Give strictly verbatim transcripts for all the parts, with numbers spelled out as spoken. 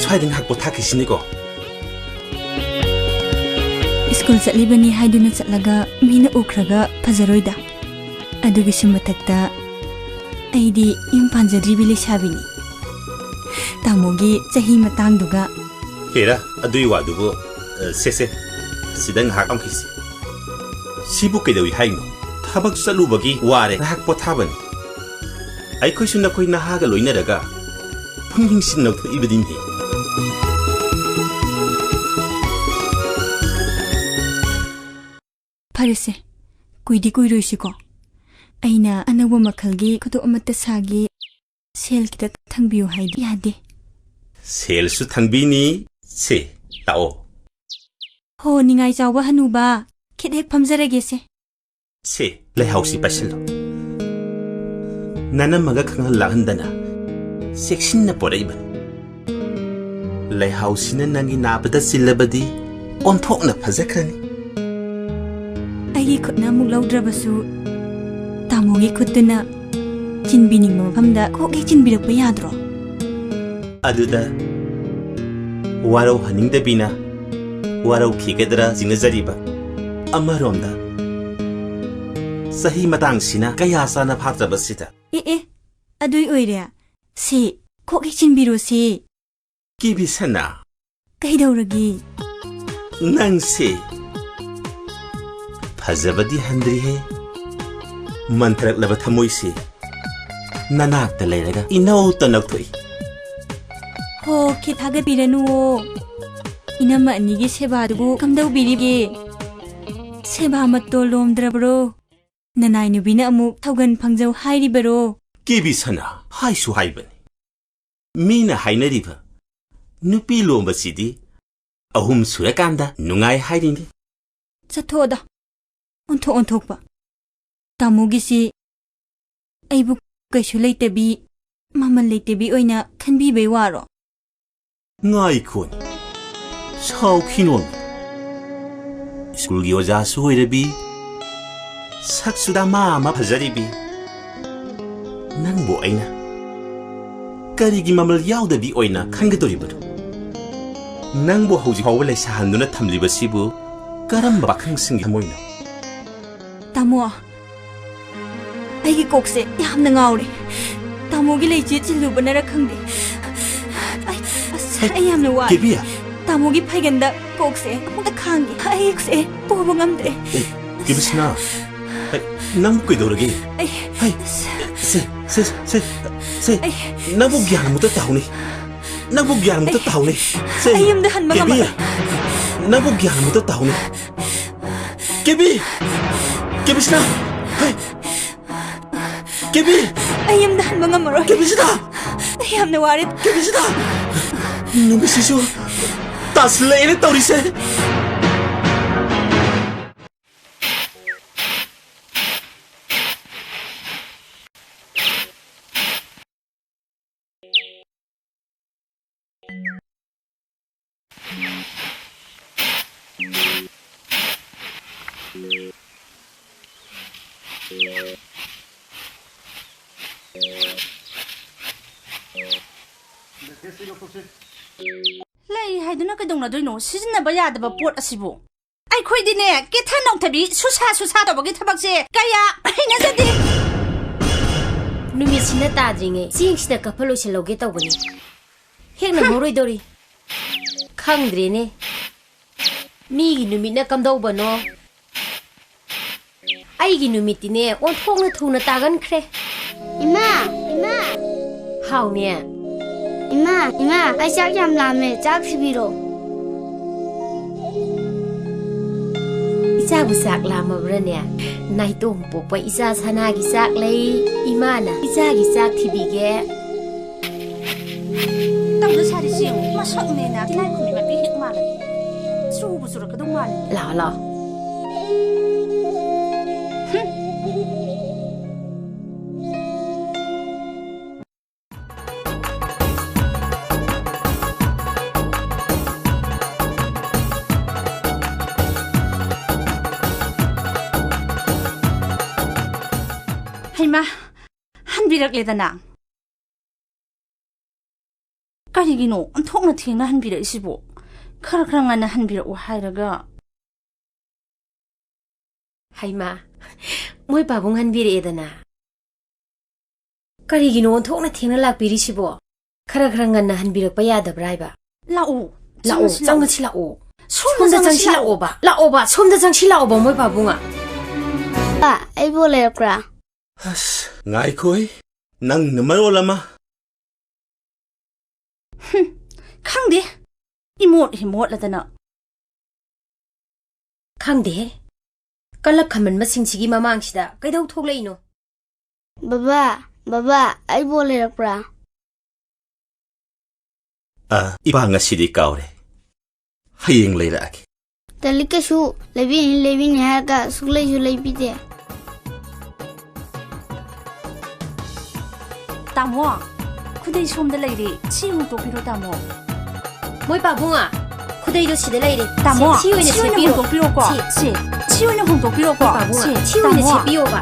ꯁ꯭ꯋꯥꯏꯗ ꯉꯥꯏꯍꯥꯛ ꯄꯣꯊꯥꯈꯤꯁꯤꯅꯦꯀꯣ꯫ ꯁ꯭ꯀꯨꯜ ꯆꯠꯂꯤꯕꯅꯤ ꯍꯥꯏꯗꯨꯅ ꯆꯠꯂꯒ ꯃꯤꯅ ꯎꯈ꯭ꯔꯒ ꯐꯖꯔꯣꯏꯗ꯫ ꯑꯗꯨꯒꯤꯁꯨ ꯃꯊꯛꯇ ꯑꯩꯗꯤ ꯌꯨꯝ ꯄꯥꯟꯖꯗ꯭ꯔꯤꯕꯤ ꯂꯩꯁꯥꯕꯤꯅꯤ꯫ ꯇꯥꯃꯣꯒꯤ ꯆꯍꯤ ꯃꯇꯥꯡꯗꯨꯒ꯫ ꯍꯦꯔꯥ, ꯑꯗꯨꯏ ꯋꯥꯗꯨꯕꯨ, ꯑ, ꯁꯦ, ꯁꯦ, ꯁꯤꯗ ꯉꯥꯏꯍꯥꯛ ꯐꯝꯈꯤꯁꯤ꯫ ꯁꯤꯕꯨ ꯀꯩꯗꯧꯏ ꯍꯥꯏꯅꯣ? ꯊꯕꯛ ꯆꯠꯂꯨꯕꯒꯤ ꯋꯥꯔꯦ, ꯉꯥꯏꯍꯥꯛ ꯄꯣꯊꯥꯕꯅꯤ꯫ ꯑꯩꯈꯣꯏꯁꯨ ꯅꯈꯣꯏ ꯅꯍꯥꯒ ꯂꯣꯏꯅꯔꯒ ꯄꯨꯡ ꯍꯤꯡꯁꯤꯟ ꯂꯧꯊꯣꯛꯏꯕꯅꯤꯅꯦ꯫ ꯐꯔꯦꯁꯦ, ꯀꯨꯏꯗꯤ ꯀꯨꯏꯔꯣꯏꯁꯤꯀꯣ꯫ ꯑꯩꯅ ꯑꯅꯧꯕ ꯃꯈꯜꯒꯤ ꯈꯨꯗꯣꯞ ꯑꯃꯠꯇ ꯁꯥꯒꯦ, ꯁꯦꯜ ꯈꯤꯇ ꯊꯪꯕꯤꯌꯨ ꯍꯥꯏꯗꯤ ꯌꯥꯗꯦ꯫ ꯁꯦꯜꯁꯨ ꯊꯪꯕꯤꯅꯤ꯫ ꯁꯦ, ꯂꯥꯛꯑꯣ꯫ ꯍꯣ, ꯅꯤꯡꯉꯥꯏ ꯆꯥꯎꯕ ꯍꯅꯨꯕ, ꯈꯤꯠ ꯍꯦꯛ ꯐꯝꯖꯔꯒꯦꯁꯦ꯫ ꯁꯦ, ꯂꯩꯍꯥꯎꯁꯤ ꯄꯥꯏꯁꯤꯜꯂꯣ꯫ ꯅꯅꯝꯃꯒ ꯈꯪꯍꯜ ꯂꯥꯛꯍꯟꯗꯅ ꯆꯦꯛꯁꯤꯟꯅ ꯄꯣꯔꯛꯏꯕꯅꯤ꯫ ꯂꯩꯍꯥꯎꯁꯤꯅ ꯅꯪꯒꯤ ꯅꯥꯕꯗ ꯆꯤꯜꯂꯕꯗꯤ ꯑꯣꯟꯊꯣꯛꯅ ꯐꯖꯈ꯭ꯔꯅꯤ꯫ ꯑꯩꯒꯤ ꯈꯨꯠꯅ ꯑꯃꯨꯛ ꯂꯧꯗ꯭ꯔꯕꯁꯨ, ꯇꯥꯃꯣꯒꯤ ꯈꯨꯠꯇꯨꯅ ꯆꯤꯟꯕꯤꯅꯤꯡꯕ ꯃꯐꯝꯗ ꯀꯣꯛ ꯍꯦꯛ ꯆꯤꯟꯕꯤꯔꯛꯄ ꯌꯥꯗ꯭ꯔꯣ? ꯑꯗꯨꯗ ꯋꯥꯔꯧꯍꯟꯅꯤꯡꯗꯕꯤꯅ ꯋꯥꯔꯧꯈꯤꯒꯗ꯭ꯔꯥ ꯆꯤꯡꯅꯖꯔꯤꯕ꯫ ꯑꯃꯔꯣꯝꯗ ꯆꯍꯤ ꯃꯇꯥꯡꯁꯤꯅ ꯀꯌꯥ ꯆꯥꯅ ꯐꯥꯠꯇ꯭ꯔꯕꯁꯤꯗ꯫ ꯑꯦ, ꯑꯦ, ꯑꯗꯨꯏ ꯑꯣꯏꯔꯦ꯫ ꯁꯤ, ꯀꯣꯛ ꯍꯦꯛ ꯆꯤꯟꯕꯤꯔꯣ ꯁꯤ꯫ ꯀꯦꯕꯤ ꯁꯅꯥ꯫ ꯀꯩꯗꯧꯔꯒꯦ? ꯅꯪꯁꯦ ꯐꯖꯕꯗꯤ ꯍꯟꯗ꯭ꯔꯤꯍꯦ꯫ ꯃꯟꯊꯔꯛꯂꯕ ꯊꯃꯣꯏꯁꯦ ꯅꯅꯥꯛꯇ ꯂꯩꯔꯒ ꯏꯅꯧꯇ ꯅꯧꯊꯣꯛꯏ꯫ ꯍꯣ, ꯈꯤꯠ ꯊꯥꯒꯠꯄꯤꯔꯅꯨꯋꯣ꯫ ꯏꯅꯝꯃ ꯑꯅꯤꯒꯤ ꯁꯦꯕꯥꯗꯨꯕꯨ ꯀꯝꯗꯧꯕꯤꯔꯤꯒꯦ? ꯁꯦꯕꯥ ꯃꯇꯣꯜ ꯂꯣꯝꯗ꯭ꯔꯕ꯭ꯔꯣ? ꯅꯅꯥꯏ ꯅꯨꯄꯤꯅ ꯑꯃꯨꯛ ꯊꯧꯒꯟ ꯐꯪꯖꯧ ꯍꯥꯏꯔꯤꯕꯔꯣ? ꯀꯦꯕꯤ ꯁꯅꯥ, ꯍꯥꯏꯁꯨ ꯍꯥꯏꯕꯅꯤ꯫ ꯃꯤꯅ ꯍꯥꯏꯅꯔꯤꯕ ꯅꯨꯄꯤ ꯂꯣꯝꯕꯁꯤꯗꯤ ꯑꯍꯨꯝ ꯁꯨꯔꯀꯥꯟꯗ ꯅꯨꯡꯉꯥꯏ ꯍꯥꯏꯔꯤꯅꯤ꯫ ꯆꯠꯊꯣꯛꯑꯗ꯫ ꯑꯣꯟꯊꯣꯛ ꯑꯣꯟꯊꯣꯛꯄ꯫ ꯇꯥꯃꯣꯒꯤꯁꯤ ꯑꯩꯕꯨ ꯀꯩꯁꯨ ꯂꯩꯇꯕꯤ, ꯃꯃꯜ ꯂꯩꯇꯕꯤ ꯑꯣꯏꯅ ꯈꯟꯕꯤꯕꯩ ꯋꯥꯔꯣ? ꯉꯥꯏꯈꯣꯅꯦ꯫ ꯁꯥꯎꯈꯤꯅꯣꯅꯦ꯫ ꯁ꯭ꯀꯨꯜꯒꯤ ꯑꯣꯖꯥꯁꯨ ꯑꯣꯏꯔꯕꯤ, ꯁꯛꯁꯨ ꯗꯃꯥ ꯑꯃ ꯐꯖꯔꯤꯕꯤ꯫ ꯅꯪꯕꯨ ꯑꯩꯅ ꯀꯔꯤꯒꯤ ꯃꯃꯜ ꯌꯥꯎꯗꯕꯤ ꯑꯣꯏꯅ ꯈꯟꯒꯗꯧꯔꯤꯕꯅꯣ? ꯅꯪꯕꯨ ꯍꯧꯖꯤꯛ ꯐꯥꯎꯕ ꯂꯩꯁꯥꯍꯟꯗꯨꯅ ꯊꯝꯂꯤꯕꯁꯤꯕꯨ ꯀꯔꯝꯕ ꯄꯥꯈꯪꯁꯤꯡꯒꯤ ꯊꯃꯣꯏꯅꯣ? ꯇꯥꯃꯣ, ꯑꯩꯒꯤ ꯀꯣꯛꯁꯦ ꯌꯥꯝꯅ ꯉꯥꯎꯔꯦ꯫ ꯇꯥꯃꯣꯒꯤ ꯂꯩꯆꯦ ꯆꯤꯜꯂꯨꯕꯅꯔ ꯈꯪꯗꯦ꯫ ꯑꯩ, ꯑꯁ, ꯑꯩ ꯌꯥꯝꯅ ꯋꯥꯔꯦ꯫ ꯀꯦꯕꯤ! ꯇꯥꯃꯣꯒꯤ ꯐꯩꯒꯟꯗ ꯀꯣꯛꯁꯦ ꯑꯃꯨꯛꯇ ꯈꯥꯡꯒꯦ꯫ ꯑꯩꯁꯦ ꯄꯨꯕ ꯉꯝꯗ꯭ꯔꯦ꯫ ꯑꯦ, ꯀꯦꯕꯤꯁꯅꯥ! ꯍꯩ, ꯅꯪꯕꯨ ꯀꯩꯗꯧꯔꯒꯦ? ꯑꯩ, ꯍꯩ, ꯁꯦ, ꯁꯦ, ꯁꯦ, ꯁꯦ, ꯁꯦ, ꯑꯩ, ꯅꯪꯕꯨ ꯒ꯭ꯌꯥꯟ ꯑꯃꯨꯛꯇ ꯇꯥꯍꯧꯅꯦ꯫ ꯅꯪꯕꯨ ꯒ꯭ꯌꯥꯟ ꯑꯃꯨꯛꯇ ꯑꯩ, ꯇꯥꯍꯧꯅꯦ꯫ ꯁꯦ, ꯑꯩ ꯌꯨꯝꯗ ꯍꯟꯕ ꯀꯦꯕꯤ! ꯉꯝꯃꯔꯣꯏ꯫ ꯅꯪꯕꯨ ꯒ꯭ꯌꯥꯟ ꯑꯃꯨꯛꯇ ꯇꯥꯍꯧꯅꯦ꯫ ꯀꯦꯕꯤ! ꯀꯦꯕꯤꯁꯅꯥ! ꯍꯩ! ꯀꯦꯕꯤ! ꯑꯩ ꯌꯨꯝꯗ ꯍꯟꯕ ꯉꯝꯃꯔꯣꯏ꯫ ꯀꯦꯕꯤꯁꯅꯥ! ꯑꯩ ꯌꯥꯝꯅ ꯋꯥꯔꯦ꯫ ꯀꯦꯕꯤꯁꯅꯥ! ꯅꯨꯃꯤꯠꯁꯤꯁꯨ ꯇꯥꯁꯤꯜꯂꯛꯑꯦꯅꯦ ꯇꯧꯔꯤꯁꯦ꯫ ꯂꯩ ꯍꯥꯏꯗꯨꯅ ꯀꯩꯗꯧꯅꯗꯣꯏꯅꯣ? ꯁꯤꯖꯤꯟꯅꯕ ꯌꯥꯗꯕ ꯄꯣꯠ ꯑꯁꯤꯕꯨ꯫ ꯑꯩꯈꯣꯏꯗꯤꯅꯦ, ꯀꯦꯊ ꯅꯧꯊꯕꯤ, ꯁꯨꯁꯥ ꯁꯨꯁꯥ ꯇꯧꯕꯒꯤ ꯊꯕꯛꯁꯦ ꯀꯌꯥ ꯍꯩꯅꯖꯗꯦ꯫ ꯅꯨꯃꯤꯠꯁꯤꯅ ꯇꯥꯗ꯭ꯔꯤꯉꯩ ꯆꯦꯡꯁꯤꯗ ꯀꯞꯐ ꯂꯣꯏꯁꯤꯜꯍꯧꯒꯦ ꯇꯧꯕꯅꯤ꯫ ꯍꯦꯛ ꯅꯪꯍꯧꯔꯣꯏꯗꯧꯔꯤ꯫ ꯈꯪꯗ꯭ꯔꯦꯅꯦ, ꯃꯤꯒꯤ ꯅꯨꯃꯤꯠꯅ ꯀꯝꯗꯧꯕꯅꯣ? ꯑꯩꯒꯤ ꯅꯨꯃꯤꯠꯇꯤꯅꯦ ꯑꯣꯟꯊꯣꯛꯅ ꯊꯨꯅ ꯇꯥꯒꯟꯈ꯭ꯔꯦ꯫ ꯏꯃꯥ! ꯏꯃꯥ! ꯍꯥꯎꯅꯦ꯫ ꯏꯃꯥ! ꯏꯃꯥ! ꯑꯩ ꯆꯥꯛ ꯌꯥꯝ ꯂꯥꯝꯃꯦ, ꯆꯥꯛ ꯊꯤꯕꯤꯔꯣ꯫ ꯏꯆꯥꯕꯨ ꯆꯥꯛ ꯂꯥꯝꯃꯕ꯭ꯔꯅꯦ? ꯅꯥꯏꯇꯣꯝ ꯄꯣꯛꯄ ꯏꯆꯥ ꯁꯅꯥꯒꯤ ꯆꯥꯛ ꯂꯩ꯫ ꯏꯃꯥꯅ ꯏꯆꯥꯒꯤ ꯆꯥꯛ ꯊꯤꯕꯤꯒꯦ꯫ ꯇꯧꯗ ꯁꯥꯔꯤꯁꯤ ꯌꯦꯡꯉꯨ, ꯃꯁꯛꯅꯦꯅ ꯇꯤꯜꯍꯥꯏꯈꯨꯝꯕꯤ ꯃꯄꯤ ꯍꯦꯛ ꯃꯥꯜꯂꯦ꯫ ꯆꯨꯕꯨ ꯆꯨꯔꯛꯀꯗꯧ ꯃꯥꯜꯂꯦ꯫ ꯂꯥꯛꯑꯣ, ꯂꯥꯛꯑꯣ꯫ ꯍꯨꯝ꯫ ꯍꯩꯃꯥ, ꯍꯟꯕꯤꯔꯛꯂꯦꯗꯅ꯫ ꯀꯔꯤꯒꯤꯅꯣ ꯑꯣꯟꯊꯣꯛꯅ ꯊꯦꯡꯅ ꯍꯟꯕꯤꯔꯛꯏꯁꯤꯕꯣ? ꯈꯔ ꯈꯔ ꯉꯟꯅ ꯍꯟꯕꯤꯔꯛꯎ ꯍꯥꯏꯔꯒ꯫ ꯍꯩꯃꯥ, ꯃꯣꯏ ꯄꯥꯕꯨꯡ ꯍꯟꯕꯤꯔꯛꯑꯦꯗꯅ꯫ ꯀꯔꯤꯒꯤꯅꯣ ꯑꯣꯟꯊꯣꯛꯅ ꯊꯦꯡꯅ ꯂꯥꯛꯄꯤꯔꯤꯁꯤꯕꯣ? ꯈꯔ ꯈꯔ ꯉꯟꯅ ꯍꯟꯕꯤꯔꯛꯄ ꯌꯥꯗꯕ꯭ꯔꯥ ꯍꯥꯏꯕ? ꯂꯥꯛꯑꯣ, ꯂꯥꯛꯑꯣ, ꯆꯪꯉꯁꯤ, ꯆꯪꯉꯁꯤ ꯂꯥꯛꯑꯣ꯫ ꯁꯣꯝꯗ ꯁꯣꯝꯗ ꯆꯪꯁꯤ ꯆꯪꯁꯤ ꯂꯥꯛꯑꯣ꯫ ꯂꯥꯛꯑꯣꯕ, ꯂꯥꯛꯑꯣꯕ, ꯁꯣꯝꯗ ꯆꯪꯁꯤ ꯂꯥꯛꯑꯣꯕ, ꯃꯣꯏ ꯄꯥꯕꯨꯡꯉ꯫ ꯄꯥ, ꯑꯩ ꯕꯣꯜ ꯂꯩꯔꯛꯄ꯭ꯔꯥ? ꯑꯁ, ꯉꯥꯏꯈꯣꯍꯦ, ꯅꯪꯅ ꯃꯔꯣꯜ ꯑꯃ꯫ ꯍꯨꯝ, ꯈꯪꯗꯦ, ꯏꯃꯣꯠ ꯍꯦ ꯃꯣꯠꯂꯗꯅ꯫ ꯈꯪꯗꯦꯍꯦ, ꯀꯂꯛ ꯈꯝꯃꯟꯕꯁꯤꯡꯁꯤꯒꯤ ꯃꯃꯥꯡꯁꯤꯗ ꯀꯩꯗꯧ ꯊꯣꯛꯂꯛꯏꯅꯣ? ꯕꯕꯥ, ꯕꯕꯥ, ꯑꯩ ꯕꯣꯜ ꯂꯩꯔꯛꯄ꯭ꯔꯥ? ꯑ, ꯏꯄꯥ ꯉꯁꯤꯗꯤ ꯀꯥꯎꯔꯦ꯫ ꯍꯌꯦꯡ ꯂꯩꯔꯛꯑꯒꯦ꯫ ꯇꯂꯤꯛꯀꯁꯨ ꯂꯩꯕꯤꯅꯤ, ꯂꯩꯕꯤꯅꯤ ꯍꯥꯏꯔꯒ ꯁꯨꯛꯂꯩꯁꯨ ꯂꯩꯕꯤꯗꯦ꯫ ꯇꯥꯃꯣ, ꯈꯨꯗꯩ ꯁꯣꯝꯗ ꯂꯩꯔꯦ꯫ ꯁꯤ ꯍꯨꯟꯇꯣꯛꯄꯤꯔꯣ, ꯇꯥꯃꯣ꯫ ꯃꯣꯏ ꯄꯥꯕꯨꯡꯉ, ꯈꯨꯗꯩꯗꯣ ꯁꯤꯗ ꯂꯩꯔꯦ꯫ ꯇꯥꯃꯣ, ꯁꯤ, ꯁꯤ ꯑꯣꯏꯅ ꯁꯤ ꯑꯣꯏꯅ ꯁꯦꯠꯄꯤꯔꯣ꯫ ꯍꯨꯟꯇꯣꯛꯄꯤꯔꯣꯀꯣ꯫ ꯁꯤ, ꯁꯤ, ꯁꯤ ꯑꯣꯏꯅ ꯍꯨꯟꯇꯣꯛꯄꯤꯔꯣꯀꯣ꯫ ꯃꯣꯏ ꯄꯥꯕꯨꯡꯉ, ꯁꯤ, ꯁꯤ ꯑꯣꯏꯅ ꯇꯥꯃꯣ꯫ ꯁꯦꯠꯄꯤꯌꯣꯕ꯫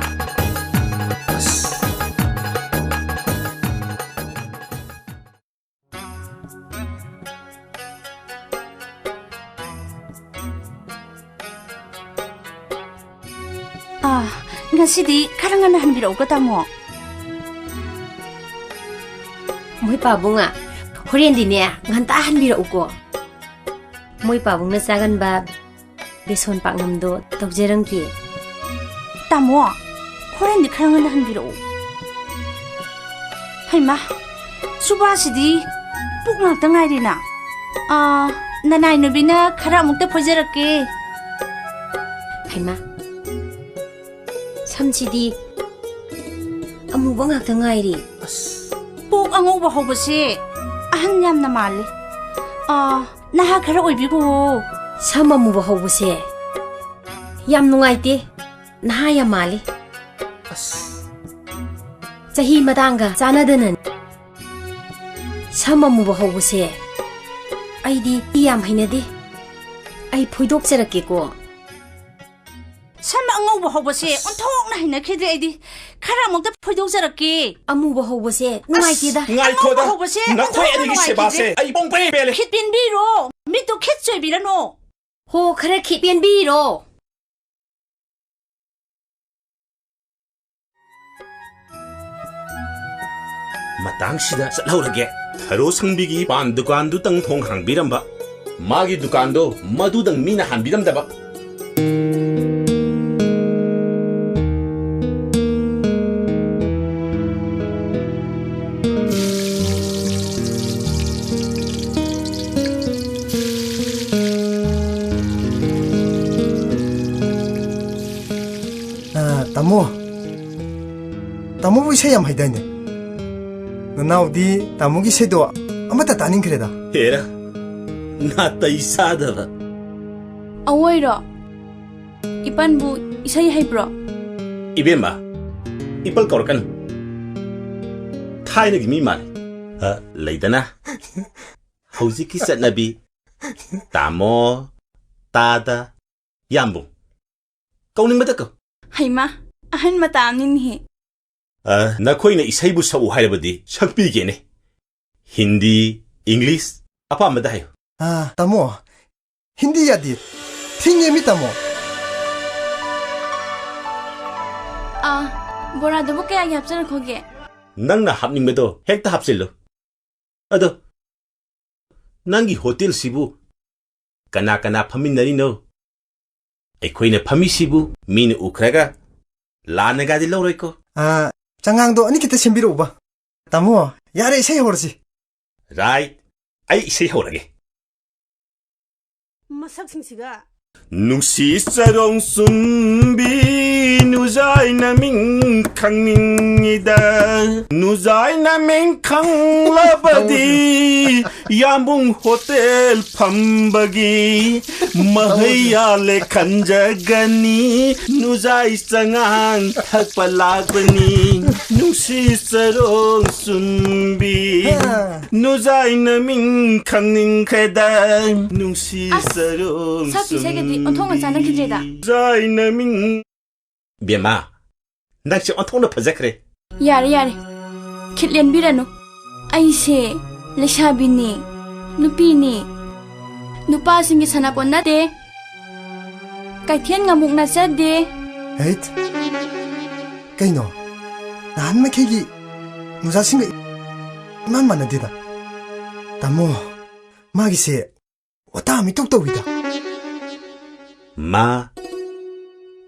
ꯑꯥ, ꯉꯁꯤꯗꯤ ꯈꯔ ꯉꯟꯅ ꯍꯟꯕꯤꯔꯛꯎꯀꯣ, ꯇꯥꯃꯣ꯫ ꯃꯣꯏ ꯄꯥꯕꯨꯡꯉ, ꯍꯣꯔꯦꯟꯗꯤꯅꯦ ꯉꯟꯇꯥ ꯍꯟꯕꯤꯔꯛꯎꯀꯣ꯫ ꯃꯣꯏ ꯄꯥꯕꯨꯡꯅ ꯆꯥꯒꯟꯕ ꯕꯦꯁꯣꯟ ꯄꯥꯛꯅꯝꯗꯣ ꯇꯧꯖꯔꯝꯒꯦ꯫ ꯇꯥꯃꯣ, ꯍꯣꯔꯦꯟꯗꯤ ꯈꯔ ꯉꯟꯅ ꯍꯟꯕꯤꯔꯛꯎ꯫ ꯍꯩꯃꯥ, ꯁꯨꯕꯥꯁꯤꯗꯤ ꯄꯨꯛ ꯉꯥꯛꯇ ꯉꯥꯏꯔꯦꯅ꯫ ꯑꯥ, ꯅꯅꯥꯏ ꯅꯨꯕꯤꯅ ꯈꯔ ꯑꯃꯨꯛꯇ ꯐꯣꯏꯖꯔꯛꯀꯦ꯫ ꯍꯩꯃꯥ, ꯁꯝꯁꯤꯗꯤ ꯑꯃꯨꯕ ꯉꯥꯛꯇ ꯉꯥꯏꯔꯦ꯫ ꯑꯁ꯫ ꯄꯣꯛ ꯑꯉꯧꯕ ꯍꯧꯕꯁꯦ ꯑꯍꯟ ꯌꯥꯝꯅ ꯃꯥꯜꯂꯦ꯫ ꯑꯥ, ꯅꯍꯥ ꯈꯔ ꯑꯣꯏꯕꯤꯈꯣ꯫ ꯁꯝ ꯑꯃꯨꯕ ꯍꯧꯕꯁꯦ ꯌꯥꯝ ꯅꯨꯡꯉꯥꯏꯇꯦ, ꯅꯍꯥ ꯌꯥꯝ ꯃꯥꯜꯂꯤ꯫ ꯑꯁ꯫ ꯆꯍꯤ ꯃꯇꯥꯡꯒ ꯆꯥꯟꯅꯗꯅꯅꯦ꯫ ꯁꯝ ꯑꯃꯨꯕ ꯍꯧꯕꯁꯦ ꯑꯩꯗꯤ ꯌꯥꯝ ꯍꯩꯅꯗꯦ꯫ ꯑꯩ ꯐꯣꯏꯗꯣꯛꯆꯔꯛꯀꯦꯀꯣ꯫ ꯁꯝ ꯑꯉꯧꯕ ꯍꯧꯕꯁꯦ ꯑꯁ꯫ ꯑꯣꯟꯊꯣꯛꯅ ꯍꯩꯅꯈꯤꯗ꯭ꯔꯦ ꯑꯩꯗꯤ꯫ ꯈꯔ ꯑꯃꯨꯛꯇ ꯐꯣꯏꯗꯣꯛꯆꯔꯛꯀꯦ꯫ ꯑꯃꯨꯕ ꯍꯧꯕꯁꯦ ꯅꯨꯡꯉꯥꯏꯇꯦꯗ꯫ ꯑꯁ, ꯉꯥꯏꯈꯣꯗ꯫ ꯑꯉꯧꯕ ꯍꯧꯕꯁꯦ ꯅꯈꯣꯏ ꯑꯣꯟꯊꯣꯛꯅ ꯑꯅꯤꯒꯤ ꯅꯨꯡꯉꯥꯏꯈꯤꯗ꯭ꯔꯦ꯫ ꯁꯦꯕꯥꯁꯦ ꯑꯩ ꯄꯨꯡꯄꯦꯟ ꯄꯦꯜꯂꯦ꯫ ꯈꯤꯠ ꯄꯦꯟꯕꯤꯔꯣ꯫ ꯃꯤꯠꯇꯨ ꯈꯤꯠ ꯆꯣꯏꯕꯤꯔꯅꯨ꯫ ꯍꯣ, ꯈꯔ ꯈꯤꯠ ꯄꯦꯟꯕꯤꯔꯣ꯫ ꯃꯇꯥꯡꯁꯤꯗ ꯆꯠꯍꯧꯔꯒꯦ꯫ ꯊꯔꯣ ꯁꯪꯕꯤꯒꯤ ꯄꯥꯟ ꯗꯨꯀꯥꯟꯗꯨꯇꯪ ꯊꯣꯡ ꯍꯥꯡꯕꯤꯔꯝꯕ꯫ ꯃꯥꯒꯤ ꯗꯨꯀꯥꯟꯗꯣ ꯃꯗꯨꯗꯪ ꯃꯤꯅ ꯍꯥꯟꯕꯤꯔꯝꯗꯕ꯫ ꯑ, ꯇꯥꯃꯣ꯫ ꯇꯥꯃꯣꯕꯨ ꯏꯁꯩ ꯌꯥꯝ ꯍꯩꯗꯥꯏꯅꯦ? ꯅꯅꯥꯎꯗꯤ ꯇꯥꯃꯣꯒꯤ ꯏꯁꯩꯗꯣ ꯑꯃꯠꯇ ꯇꯥꯅꯤꯡꯈ꯭ꯔꯦꯗ꯫ ꯍꯦꯔꯥ, ꯅꯥꯇꯩ ꯆꯥꯗꯕ꯫ ꯑꯋꯣꯏꯔꯣ? ꯏꯄꯟꯕꯨ ꯏꯁꯩ ꯍꯩꯕ꯭ꯔꯣ? ꯏꯕꯦꯝꯃ, ꯏꯄꯜ ꯀꯧꯔꯛꯀꯅꯨ꯫ ꯊꯥꯏꯅꯒꯤ ꯃꯤ ꯃꯥꯜꯂꯤ꯫ ꯑ, ꯂꯩꯗꯅ, ꯍꯧꯖꯤꯛꯀꯤ ꯆꯠꯅꯕꯤ, ꯇꯥꯃꯣ, ꯇꯥꯗ, ꯌꯥꯝꯕꯨꯡ꯫ ꯀꯧꯅꯤꯡꯕꯗ ꯀꯧ꯫ ꯍꯩꯃꯥ, ꯑꯍꯟ ꯃꯇꯥ ꯑꯃꯅꯤꯅꯦꯍꯦ꯫ ꯑ, ꯅꯈꯣꯏꯅ ꯏꯁꯩꯕꯨ ꯁꯛꯎ ꯍꯥꯏꯔꯕꯗꯤ ꯁꯛꯄꯤꯒꯦꯅꯦ꯫ ꯍꯤꯟꯗꯤ, ꯏꯪꯂꯤꯁ, ꯑꯄꯥꯝꯕꯗ ꯍꯥꯏꯌꯨ꯫ ꯑ, ꯇꯥꯃꯣ, ꯍꯤꯟꯗꯤ ꯌꯥꯗꯦ꯫ ꯊꯤꯡꯉꯦ ꯃꯤ ꯇꯥꯃꯣ꯫ ꯑ, ꯕꯣꯔꯥꯗꯨꯕꯨ ꯀꯌꯥꯒꯤ ꯍꯥꯞꯆꯔꯛꯈꯣꯒꯦ? ꯅꯪꯅ ꯍꯥꯞꯅꯤꯡꯕꯗꯣ ꯍꯦꯛꯇ ꯍꯥꯞꯆꯤꯜꯂꯨ꯫ ꯑꯗꯣ, ꯅꯪꯒꯤ ꯍꯣꯇꯦꯜꯁꯤꯕꯨ ꯀꯅꯥ ꯀꯅꯥ ꯐꯝꯃꯤꯟꯅꯔꯤꯅꯣ? ꯑꯩꯈꯣꯏꯅ ꯐꯝꯃꯤꯁꯤꯕꯨ ꯃꯤꯅ ꯎꯈ꯭ꯔꯒ ꯂꯥꯟꯅꯒꯗꯤ ꯂꯧꯔꯣꯏꯀꯣ? ꯑꯥ, ꯆꯉꯥꯡꯗꯣ ꯑꯅꯤ ꯈꯤꯇ ꯁꯦꯝꯕꯤꯔꯛꯎꯕ꯫ ꯇꯥꯃꯣ, ꯌꯥꯔꯦ, ꯏꯁꯩ ꯍꯧꯔꯁꯤ꯫ ꯔꯥꯏꯠ, ꯑꯩ ꯏꯁꯩ ꯍꯧꯔꯒꯦ꯫ ꯃꯁꯛꯁꯤꯡꯁꯤꯒ꯫ ꯅꯨꯡꯁꯤ ꯆꯔꯣꯡ ꯆꯨꯝꯕꯤ ꯅꯨꯖꯥꯏ ꯅꯃꯤꯡ ꯈꯪꯅꯤꯡꯉꯤꯗ꯫ ꯅꯨꯖꯥꯏ ꯅꯃꯤꯡ ꯈꯪꯂꯕꯗꯤ ꯌꯥꯝꯕꯨꯡ ꯍꯣꯇꯦꯜ ꯐꯝꯕꯒꯤ ꯃꯍꯩ ꯌꯥꯜꯂꯦ ꯈꯟꯖꯒꯅꯤ꯫ ꯅꯨꯖꯥꯏ ꯆꯉꯥꯡ ꯊꯛꯄ ꯂꯥꯛꯄꯅꯤ꯫ ꯅꯨꯡꯁꯤ ꯆꯔꯣꯡ ꯆꯨꯝꯕꯤ꯫ ꯍꯥ꯫ ꯅꯨꯖꯥꯏ ꯅꯃꯤꯡ ꯈꯪꯅꯤꯡꯈ꯭ꯔꯦꯗ꯫ ꯅꯨꯡꯁꯤ ꯑꯁ, ꯆꯔꯣꯡ ꯁꯛꯄꯤ ꯏꯁꯩꯒꯗꯤ ꯑꯣꯟꯊꯣꯛꯅ ꯆꯨꯝꯕꯤ꯫ ꯆꯥꯟꯅꯈꯤꯗ꯭ꯔꯦꯗ꯫ ꯅꯨꯖꯥꯏ ꯅꯃꯤꯡ꯫ ꯕꯦꯝꯃ, ꯅꯪꯁꯦ ꯑꯣꯟꯊꯣꯛꯅ ꯐꯖꯈ꯭ꯔꯦ꯫ ꯌꯥꯔꯦ, ꯌꯥꯔꯦ꯫ ꯈꯤꯠ ꯂꯦꯟꯕꯤꯔꯅꯨ꯫ ꯑꯩꯁꯦ ꯂꯩꯁꯥꯕꯤꯅꯤ, ꯅꯨꯄꯤꯅꯤ꯫ ꯅꯨꯄꯥꯁꯤꯡꯒꯤ ꯁꯥꯟꯅꯄꯣꯠ ꯅꯠꯇꯦ꯫ ꯀꯩꯊꯦꯜ ꯉꯥꯃꯨꯛ ꯅꯠꯆꯗꯦ꯫ ꯍꯩꯠ! ꯀꯩꯅꯣ? ꯅꯍꯥꯟ ꯃꯈꯩꯒꯤ ꯃꯨꯖꯥꯁꯤꯡꯒ ꯏꯃꯥꯟ ꯃꯥꯟꯅꯗꯦꯗ꯫ ꯇꯥꯃꯣ, ꯃꯥꯒꯤꯁꯦ ꯋꯥꯇꯥ ꯑꯃ ꯏꯇꯧ ꯇꯧꯏꯗ꯫ ꯃꯥ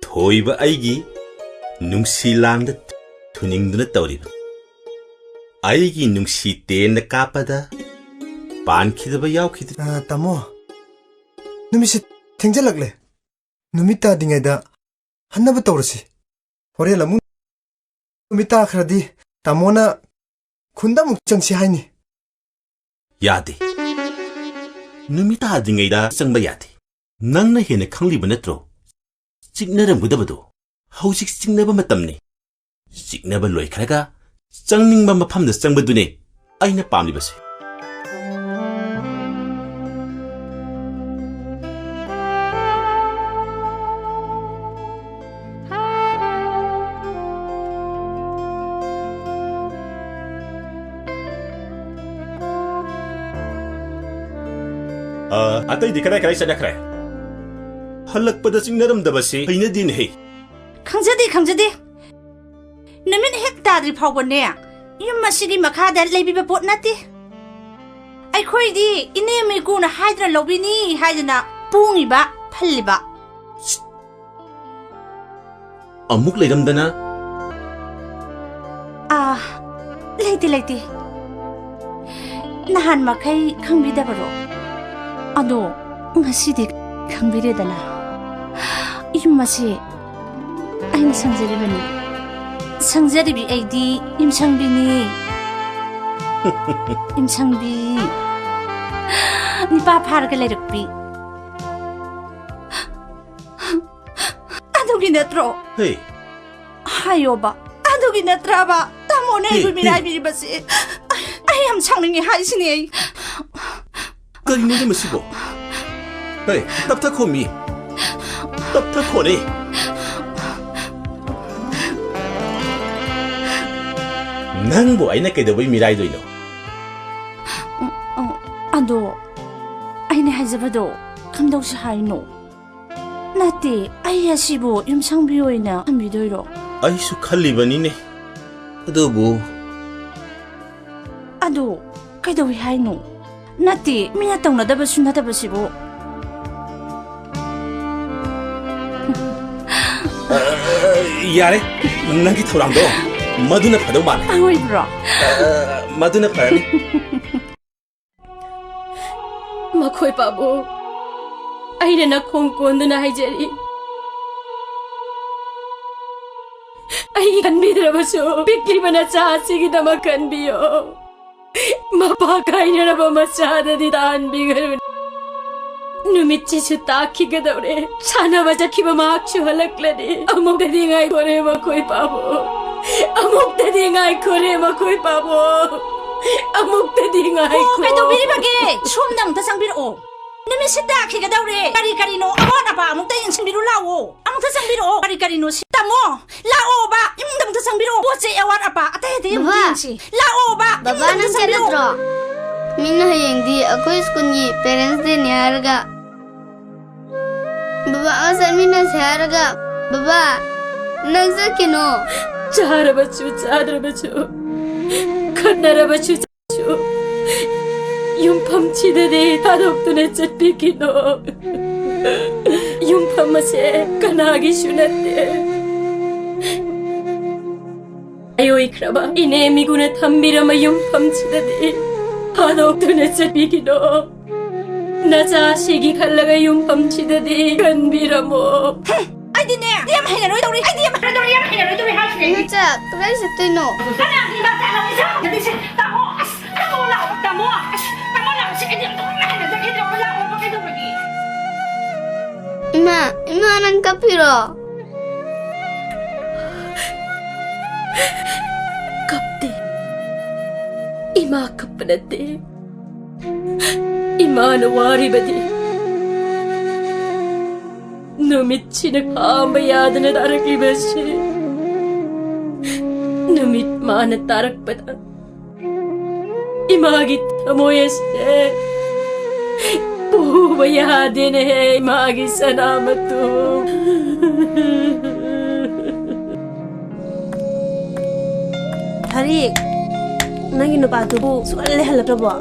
ꯊꯣꯏꯕ ꯑꯩꯒꯤ ꯅꯨꯡꯁꯤ ꯂꯥꯡꯗ ꯊꯨꯅꯤꯡꯗꯨꯅ ꯇꯧꯔꯤꯕ꯫ ꯑꯩꯒꯤ ꯅꯨꯡꯁꯤ ꯇꯦꯟꯅ ꯀꯥꯞꯄꯗ ꯄꯥꯟꯈꯤꯗꯕ ꯌꯥꯎꯈꯤꯗꯦ꯫ ꯑ, ꯇꯥꯃꯣ, ꯅꯨꯃꯤꯠꯁꯦ ꯊꯦꯡꯖꯜꯂꯛꯂꯦ꯫ ꯅꯨꯃꯤꯠ ꯇꯥꯗ꯭ꯔꯤꯉꯩꯗ ꯍꯟꯅꯕ ꯇꯧꯔꯁꯤ꯫ ꯍꯣꯔꯦꯟ ꯑꯃꯨꯛ ꯅꯨꯃꯤꯠ ꯇꯥꯈ꯭ꯔꯗꯤ ꯇꯥꯃꯣꯅ ꯈꯨꯟꯗ ꯑꯃꯨꯛ ꯆꯪꯁꯤ ꯍꯥꯏꯅꯤ꯫ ꯌꯥꯗꯦ꯫ ꯅꯨꯃꯤꯠ ꯇꯥꯗ꯭ꯔꯤꯉꯩꯗ ꯆꯪꯕ ꯌꯥꯗꯦ꯫ ꯅꯪꯅ ꯍꯦꯟꯅ ꯈꯪꯂꯤꯕ ꯅꯠꯇ꯭ꯔꯣ? ꯆꯤꯛꯅꯔꯝꯒꯗꯕꯗꯣ꯫ ꯍꯧꯖꯤꯛ ꯆꯤꯡꯅꯕ ꯃꯇꯝꯅꯤ꯫ ꯆꯤꯡꯅꯕ ꯂꯣꯏꯈ꯭ꯔꯒ ꯆꯪꯅꯤꯡꯕ ꯃꯐꯝꯗ ꯆꯪꯕꯗꯨꯅꯦ ꯑꯩꯅ ꯄꯥꯝꯂꯤꯕꯁꯦ꯫ ꯑ, ꯑꯇꯩꯗꯤ ꯀꯗꯥꯏ ꯀꯗꯥꯏ ꯆꯠꯅꯈ꯭ꯔꯦ? ꯍꯜꯂꯛꯄꯗ ꯆꯤꯡꯅꯔꯝꯗꯕꯁꯤ ꯍꯩꯅꯗꯦꯅꯦꯍꯦ꯫ ꯈꯪꯖꯗꯦ, ꯈꯪꯖꯗꯦ꯫ ꯅꯨꯃꯤꯠ ꯍꯦꯛ ꯇꯥꯗ꯭ꯔꯤ ꯐꯥꯎꯕꯅꯦ, ꯌꯨꯝ ꯑꯁꯤꯒꯤ ꯃꯈꯥꯗ ꯂꯩꯕꯤꯕ ꯄꯣꯠ ꯅꯠꯇꯦ꯫ ꯑꯩꯈꯣꯏꯗꯤ ꯏꯅꯦꯝ ꯏꯀꯨꯅ ꯍꯥꯏꯗꯅ ꯂꯧꯕꯤꯅꯤ ꯍꯥꯏꯗꯅ ꯄꯣꯡꯉꯤꯕ, ꯐꯜꯂꯤꯕ꯫ ꯑꯃꯨꯛ ꯂꯩꯔꯝꯗꯅ꯫ ꯑꯥ, ꯂꯩꯇꯦ, ꯂꯩꯇꯦ꯫ ꯅꯍꯥꯟ ꯃꯈꯩ ꯈꯪꯕꯤꯗꯕꯔꯣ? ꯑꯗꯣ ꯉꯁꯤꯗꯤ ꯈꯪꯕꯤꯔꯦꯗꯅ꯫ ꯌꯨꯝ ꯑꯁꯤ ꯑꯩꯅ ꯁꯪꯖꯔꯤꯕꯅꯤ꯫ ꯁꯪꯖꯔꯤꯕꯤ ꯑꯩꯗꯤ ꯌꯨꯝꯁꯪꯕꯤꯅꯤ꯫ ꯌꯨꯝꯁꯪꯕꯤ꯫ ꯅꯤꯄꯥ ꯐꯥꯔꯒ ꯂꯩꯔꯛꯄꯤ꯫ ꯑꯗꯨꯒꯤ ꯅꯠꯇ꯭ꯔꯣ? ꯍꯦ꯫ ꯍꯥꯏꯌꯣꯕ, ꯑꯗꯨꯒꯤ ꯅꯠꯇ꯭ꯔꯕ ꯇꯥꯃꯣꯅ ꯍꯦ, ꯑꯩꯕꯨ ꯍꯦ꯫ ꯃꯤꯔꯥꯏꯕꯤꯔꯤꯕꯁꯦ? ꯑꯩ ꯌꯥꯝ ꯁꯥꯎꯅꯤꯡꯉꯤ ꯍꯥꯏꯁꯤꯅꯦ ꯑꯩ꯫ ꯀꯔꯤꯅꯣꯅꯦ ꯃꯁꯤꯕꯣ? ꯍꯦ, ꯇꯞꯊꯈꯣꯃꯤ꯫ ꯇꯞꯊꯈꯣꯅꯦ꯫ ꯅꯪꯕꯨ ꯑꯩꯅ ꯀꯩꯗꯧꯕꯩ ꯃꯤꯔꯥꯏꯗꯣꯏꯅꯣ? ꯎꯝ, ꯎꯝ, ꯑꯗꯣ ꯑꯩꯅ ꯍꯥꯏꯖꯕꯗꯣ ꯀꯝꯗꯧꯁꯤ ꯍꯥꯏꯅꯣ? ꯅꯠꯇꯦ, ꯑꯩ ꯑꯁꯤꯕꯨ ꯌꯨꯝꯁꯪꯕꯤ ꯑꯣꯏꯅ ꯊꯝꯕꯤꯗꯣꯏꯔꯣ? ꯑꯩꯁꯨ ꯈꯜꯂꯤꯕꯅꯤꯅꯦ, ꯑꯗꯨꯕꯨ꯫ ꯑꯗꯨ ꯀꯩꯗꯧꯏ ꯍꯥꯏꯅꯣ? ꯅꯠꯇꯦ, ꯃꯤꯅ ꯇꯧꯅꯗꯕꯁꯨ ꯅꯠꯇꯕꯁꯤꯕꯨ꯫ ꯑ, ꯌꯥꯔꯦ, ꯅꯪꯒꯤ ꯊꯧꯔꯥꯡꯗꯣ ꯃꯗꯨꯅ ꯐꯗꯧ ꯃꯥꯜꯂꯦ꯫ ꯑꯣꯏꯕ꯭ꯔꯣ? ꯑ, ꯃꯗꯨꯅ ꯐꯔꯅꯤ꯫ ꯃꯈꯣꯏ ꯄꯥꯕꯨꯡ, ꯑꯩꯅ ꯅꯈꯣꯡ ꯀꯣꯟꯗꯨꯅ ꯍꯥꯏꯖꯔꯤ, ꯑꯩ ꯈꯟꯕꯤꯗ꯭ꯔꯕꯁꯨ ꯄꯤꯛꯂꯤꯕ ꯅꯆꯥ ꯑꯁꯤꯒꯤꯗꯃꯛ ꯈꯟꯕꯤꯌꯣ꯫ ꯃꯄꯥ ꯀꯥꯏꯅꯔꯕ ꯃꯆꯥꯗꯗꯤ ꯇꯥꯍꯟꯕꯤꯒꯅꯨ꯫ ꯅꯨꯃꯤꯠꯁꯤꯁꯨ ꯇꯥꯈꯤꯒꯗꯧꯔꯦ꯫ ꯁꯥꯟꯅꯕ ꯆꯠꯈꯤꯕ ꯃꯍꯥꯛꯁꯨ ꯍꯜꯂꯛꯂꯅꯤ꯫ ꯑꯃꯨꯛꯇꯗꯤ ꯉꯥꯏꯈꯣꯔꯦ ꯃꯈꯣꯏ ꯄꯥꯕꯨꯡ꯫ ꯑꯃꯨꯛꯇꯗꯤ ꯉꯥꯏꯈꯣꯔꯦ ꯃꯈꯣꯏ ꯄꯥꯕꯨꯡ꯫ ꯑꯃꯨꯛꯇꯗꯤ ꯉꯥꯏꯈꯣ꯫ ꯑꯣ, ꯀꯩꯗꯧꯕꯤꯔꯤꯕꯒꯦ? ꯁꯣꯝꯗ ꯑꯃꯨꯛꯇ ꯆꯪꯕꯤꯔꯛꯑꯣ꯫ ꯅꯨꯃꯤꯠꯁꯤ ꯇꯥꯈꯤꯒꯗꯧꯔꯦ꯫ ꯀꯔꯤ ꯀꯔꯤꯅꯣ? ꯑꯃꯣꯠ ꯑꯄꯥ ꯑꯃꯨꯛꯇ ꯌꯦꯡꯁꯤꯟꯕꯤꯔꯨ ꯂꯥꯛꯑꯣ꯫ ꯑꯃꯨꯛꯇ ꯆꯪꯕꯤꯔꯛꯑꯣ꯫ ꯀꯔꯤ ꯀꯔꯤꯅꯣ ꯁꯤ? ꯇꯥꯃꯣ, ꯂꯥꯛꯑꯣꯕ꯫ ꯏꯃꯨꯡꯗ ꯑꯃꯨꯛꯇ ꯆꯪꯕꯤꯔꯛꯑꯣ꯫ ꯄꯣꯠ ꯆꯩ ꯑꯋꯥꯠ ꯑꯄꯥ ꯑꯇꯩ ꯑꯇꯩ ꯑꯃꯨꯛꯇ ꯕꯕꯥ, ꯌꯦꯡꯁꯤ꯫ ꯂꯥꯛꯑꯣꯕ꯫ ꯕꯕꯥ, ꯏꯃꯨꯡꯗ ꯑꯃꯨꯛꯇ ꯅꯪ ꯆꯪꯕꯤꯔꯛꯑꯣ꯫ ꯆꯠꯂꯗ꯭ꯔꯣ? ꯃꯤꯅ ꯍꯌꯦꯡꯗꯤ ꯑꯩꯈꯣꯏ ꯁ꯭ꯀꯨꯜꯒꯤ Parents Dayꯅꯦ ꯍꯥꯏꯔꯒ, ꯕꯕꯥꯒ ꯆꯠꯃꯤꯟꯅꯁꯦ ꯍꯥꯏꯔꯒ, ꯕꯕꯥ, ꯅꯪ ꯆꯠꯈꯤꯅꯣ꯫ ꯆꯥꯔꯕꯁꯨ ꯆꯥꯗ꯭ꯔꯕꯁꯨ, ꯈꯠꯅꯔꯕꯁꯨ ꯆꯥꯔꯕꯁꯨ, ꯌꯨꯝꯐꯝꯁꯤꯗꯗꯤ ꯊꯥꯗꯣꯛꯇꯨꯅ ꯆꯠꯄꯤꯈꯤꯅꯣ꯫ ꯌꯨꯝꯐꯝ ꯑꯁꯦ ꯀꯅꯥꯒꯤꯁꯨ ꯅꯠꯇꯦ꯫ ꯑꯌꯣꯏꯈ꯭ꯔꯕ ꯏꯅꯦ ꯃꯤꯒꯨꯅ ꯊꯝꯕꯤꯔꯝꯕ ꯌꯨꯝꯐꯝꯁꯤꯗꯗꯤ ꯊꯥꯗꯣꯛꯇꯨꯅ ꯆꯠꯄꯤꯈꯤꯅꯣ꯫ ꯅꯆꯥꯁꯤꯒꯤ ꯈꯜꯂꯒ ꯌꯨꯝꯐꯝꯁꯤꯗꯗꯤ ꯈꯟꯕꯤꯔꯝꯃꯣ꯫ ꯍꯨꯝ, ꯑꯩꯗꯤꯅꯦ, ꯑꯩꯗꯤ ꯌꯥꯝ ꯍꯩꯅꯔꯣꯏꯗꯧꯔꯤ꯫ ꯑꯩꯗꯤ ꯌꯥꯝ ꯍꯩꯅꯔꯣꯏꯗꯧꯔꯤ, ꯌꯥꯝ ꯍꯩꯅꯔꯣꯏꯗꯧꯔꯤ ꯍꯥꯏꯁꯤꯅꯦ ꯑꯩꯗꯤ꯫ ꯅꯆꯥ, ꯀꯗꯥꯏ ꯆꯠꯇꯣꯏꯅꯣ? ꯀꯅꯥꯒꯤ ꯃꯆꯥꯅꯣ? ꯏꯁꯥ ꯅꯠꯇꯦꯁꯦ꯫ ꯇꯥꯃꯣ, ꯑꯁ, ꯇꯥꯃꯣ ꯂꯥꯛꯑꯣ, ꯇꯥꯃꯣ꯫ ꯑꯁ, ꯇꯥꯃꯣ ꯂꯥꯛꯑꯣ, ꯁꯤ ꯑꯩꯗꯤ ꯑꯃꯨꯛ ꯍꯩꯅꯖꯗꯦ, ꯇꯥꯃꯣ ꯂꯥꯛꯑꯣ, ꯀꯩꯗꯧꯔꯒꯦ? ꯏꯃꯥ, ꯏꯃꯥ, ꯅꯪ ꯀꯞꯄꯤꯔꯣ? ꯀꯞꯇꯦ꯫ ꯏꯃꯥ ꯀꯞꯄ ꯅꯠꯇꯦ꯫ ꯏꯃꯥꯅ ꯋꯥꯔꯤꯕꯗꯤ ꯅꯨꯃꯤꯠꯁꯤꯅ ꯈꯥꯝꯕ ꯌꯥꯗꯅ ꯇꯥꯔꯛꯂꯤꯕꯁꯤ꯫ ꯅꯨꯃꯤꯠ ꯃꯥꯅ ꯇꯥꯔꯛꯄꯗ ꯏꯃꯥꯒꯤ ꯊꯃꯣꯏ ꯑꯁꯦ ꯄꯨꯕ ꯌꯥꯗꯦꯅꯦꯍꯦ, ꯏꯃꯥꯒꯤ ꯁꯅꯥꯃꯇꯨꯝ꯫ ꯊꯔꯤ, ꯅꯪꯒꯤ ꯅꯨꯄꯥꯗꯨꯕꯨ ꯁꯨꯛꯍꯜꯂꯦ ꯍꯜꯂꯛꯇ꯭ꯔꯕꯣ?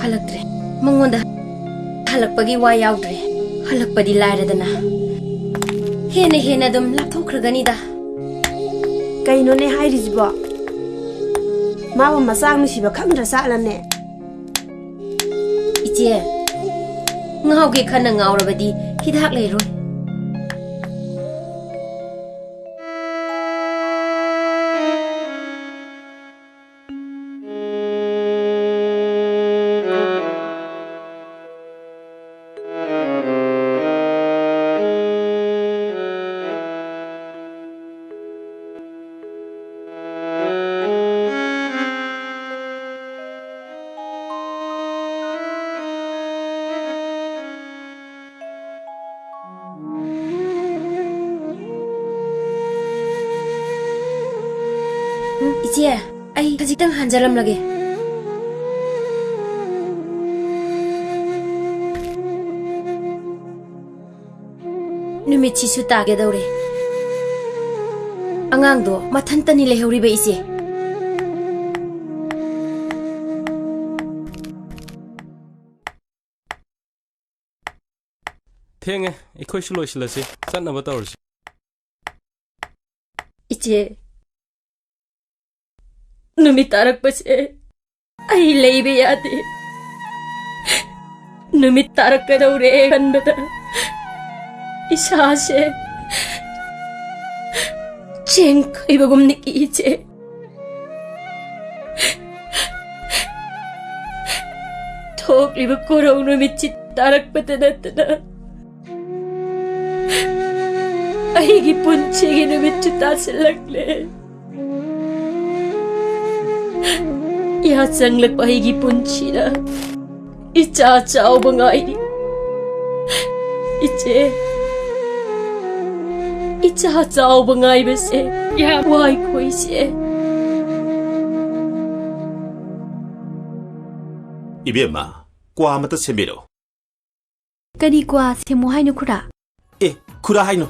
ꯍꯜꯂꯛꯇ꯭ꯔꯦ꯫ ꯃꯉꯣꯟꯗ ꯍꯜꯂꯛꯄꯒꯤ ꯋꯥ ꯌꯥꯎꯗ꯭ꯔꯦ꯫ ꯍꯜꯂꯛꯄꯗꯤ ꯂꯥꯏꯔꯗꯅ, ꯍꯦꯟꯅ ꯍꯦꯟꯅ ꯑꯗꯨꯝ ꯂꯥꯞꯊꯣꯛꯈ꯭ꯔꯒꯅꯤꯗ꯫ ꯀꯩꯅꯣꯅꯦ ꯍꯥꯏꯔꯤꯁꯤꯕꯣ? ꯃꯥꯕꯨ ꯃꯆꯥ ꯅꯨꯡꯁꯤꯕ ꯈꯪꯗ꯭ꯔ ꯆꯥꯠꯂꯅꯦ? ꯏꯆꯦ, ꯉꯥꯎꯒꯦ ꯈꯟꯅ ꯉꯥꯎꯔꯕꯗꯤ ꯍꯤꯗꯥꯛ ꯂꯩꯔꯣꯏ꯫ ꯏꯆꯦ, ꯑꯩ ꯈꯖꯤꯛꯇꯪ ꯍꯟꯖꯔꯝꯂꯒꯦ꯫ ꯅꯨꯃꯤꯠꯁꯤꯁꯨ ꯇꯥꯒꯗꯧꯔꯦ꯫ ꯑꯉꯥꯡꯗꯣ ꯃꯊꯟꯇꯅꯤ ꯂꯩꯍꯧꯔꯤꯕ, ꯏꯆꯦ꯫ ꯊꯦꯡꯉꯦ, ꯑꯩꯈꯣꯏꯁꯨ ꯂꯣꯏꯁꯤꯜꯂꯁꯤ, ꯆꯠꯅꯕ ꯇꯧꯔꯁꯤ꯫ ꯏꯆꯦ, ꯅꯨꯃꯤꯠ ꯇꯥꯔꯛꯄꯁꯦ ꯑꯩ ꯂꯩꯕ ꯌꯥꯗꯦ꯫ ꯅꯨꯃꯤꯠ ꯇꯥꯔꯛꯀꯗꯧꯔꯦ ꯈꯟꯕꯗ ꯏꯁꯥꯁꯦ ꯆꯦꯡ ꯈꯩꯕꯒꯨꯝ ꯅꯤꯛꯏ, ꯏꯆꯦ꯫ ꯊꯣꯛꯂꯤꯕ ꯀꯣꯔꯧ ꯅꯨꯃꯤꯠꯁꯤ ꯇꯥꯔꯛꯄꯗ ꯅꯠꯇꯅ ꯑꯩꯒꯤ ꯄꯨꯟꯁꯤꯒꯤ ꯅꯨꯃꯤꯠꯁꯨ ꯇꯥꯁꯤꯜꯂꯛꯂꯦ꯫ ꯌꯥꯆꯪꯂꯛꯄ ꯑꯩꯒꯤ ꯄꯨꯟꯁꯤꯗ ꯏꯆꯥ ꯆꯥꯎꯕ ꯉꯥꯏꯔꯤ꯫ ꯏꯆꯦ, ꯏꯆꯥ ꯆꯥꯎꯕ ꯉꯥꯏꯕꯁꯦ ꯌꯥꯝ ꯋꯥꯏ ꯈꯣꯏꯁꯦ꯫ ꯏꯕꯦꯝꯃ, ꯀ꯭ꯋꯥ ꯑꯃꯇ ꯁꯦꯝꯕꯤꯔꯛꯑꯣ꯫ ꯀꯔꯤ ꯀ꯭ꯋꯥ ꯁꯦꯝꯃꯣ ꯍꯥꯏꯅꯣ, ꯈꯨꯔꯥ? ꯑꯦ, ꯈꯨꯔꯥ ꯍꯥꯏꯅꯣ꯫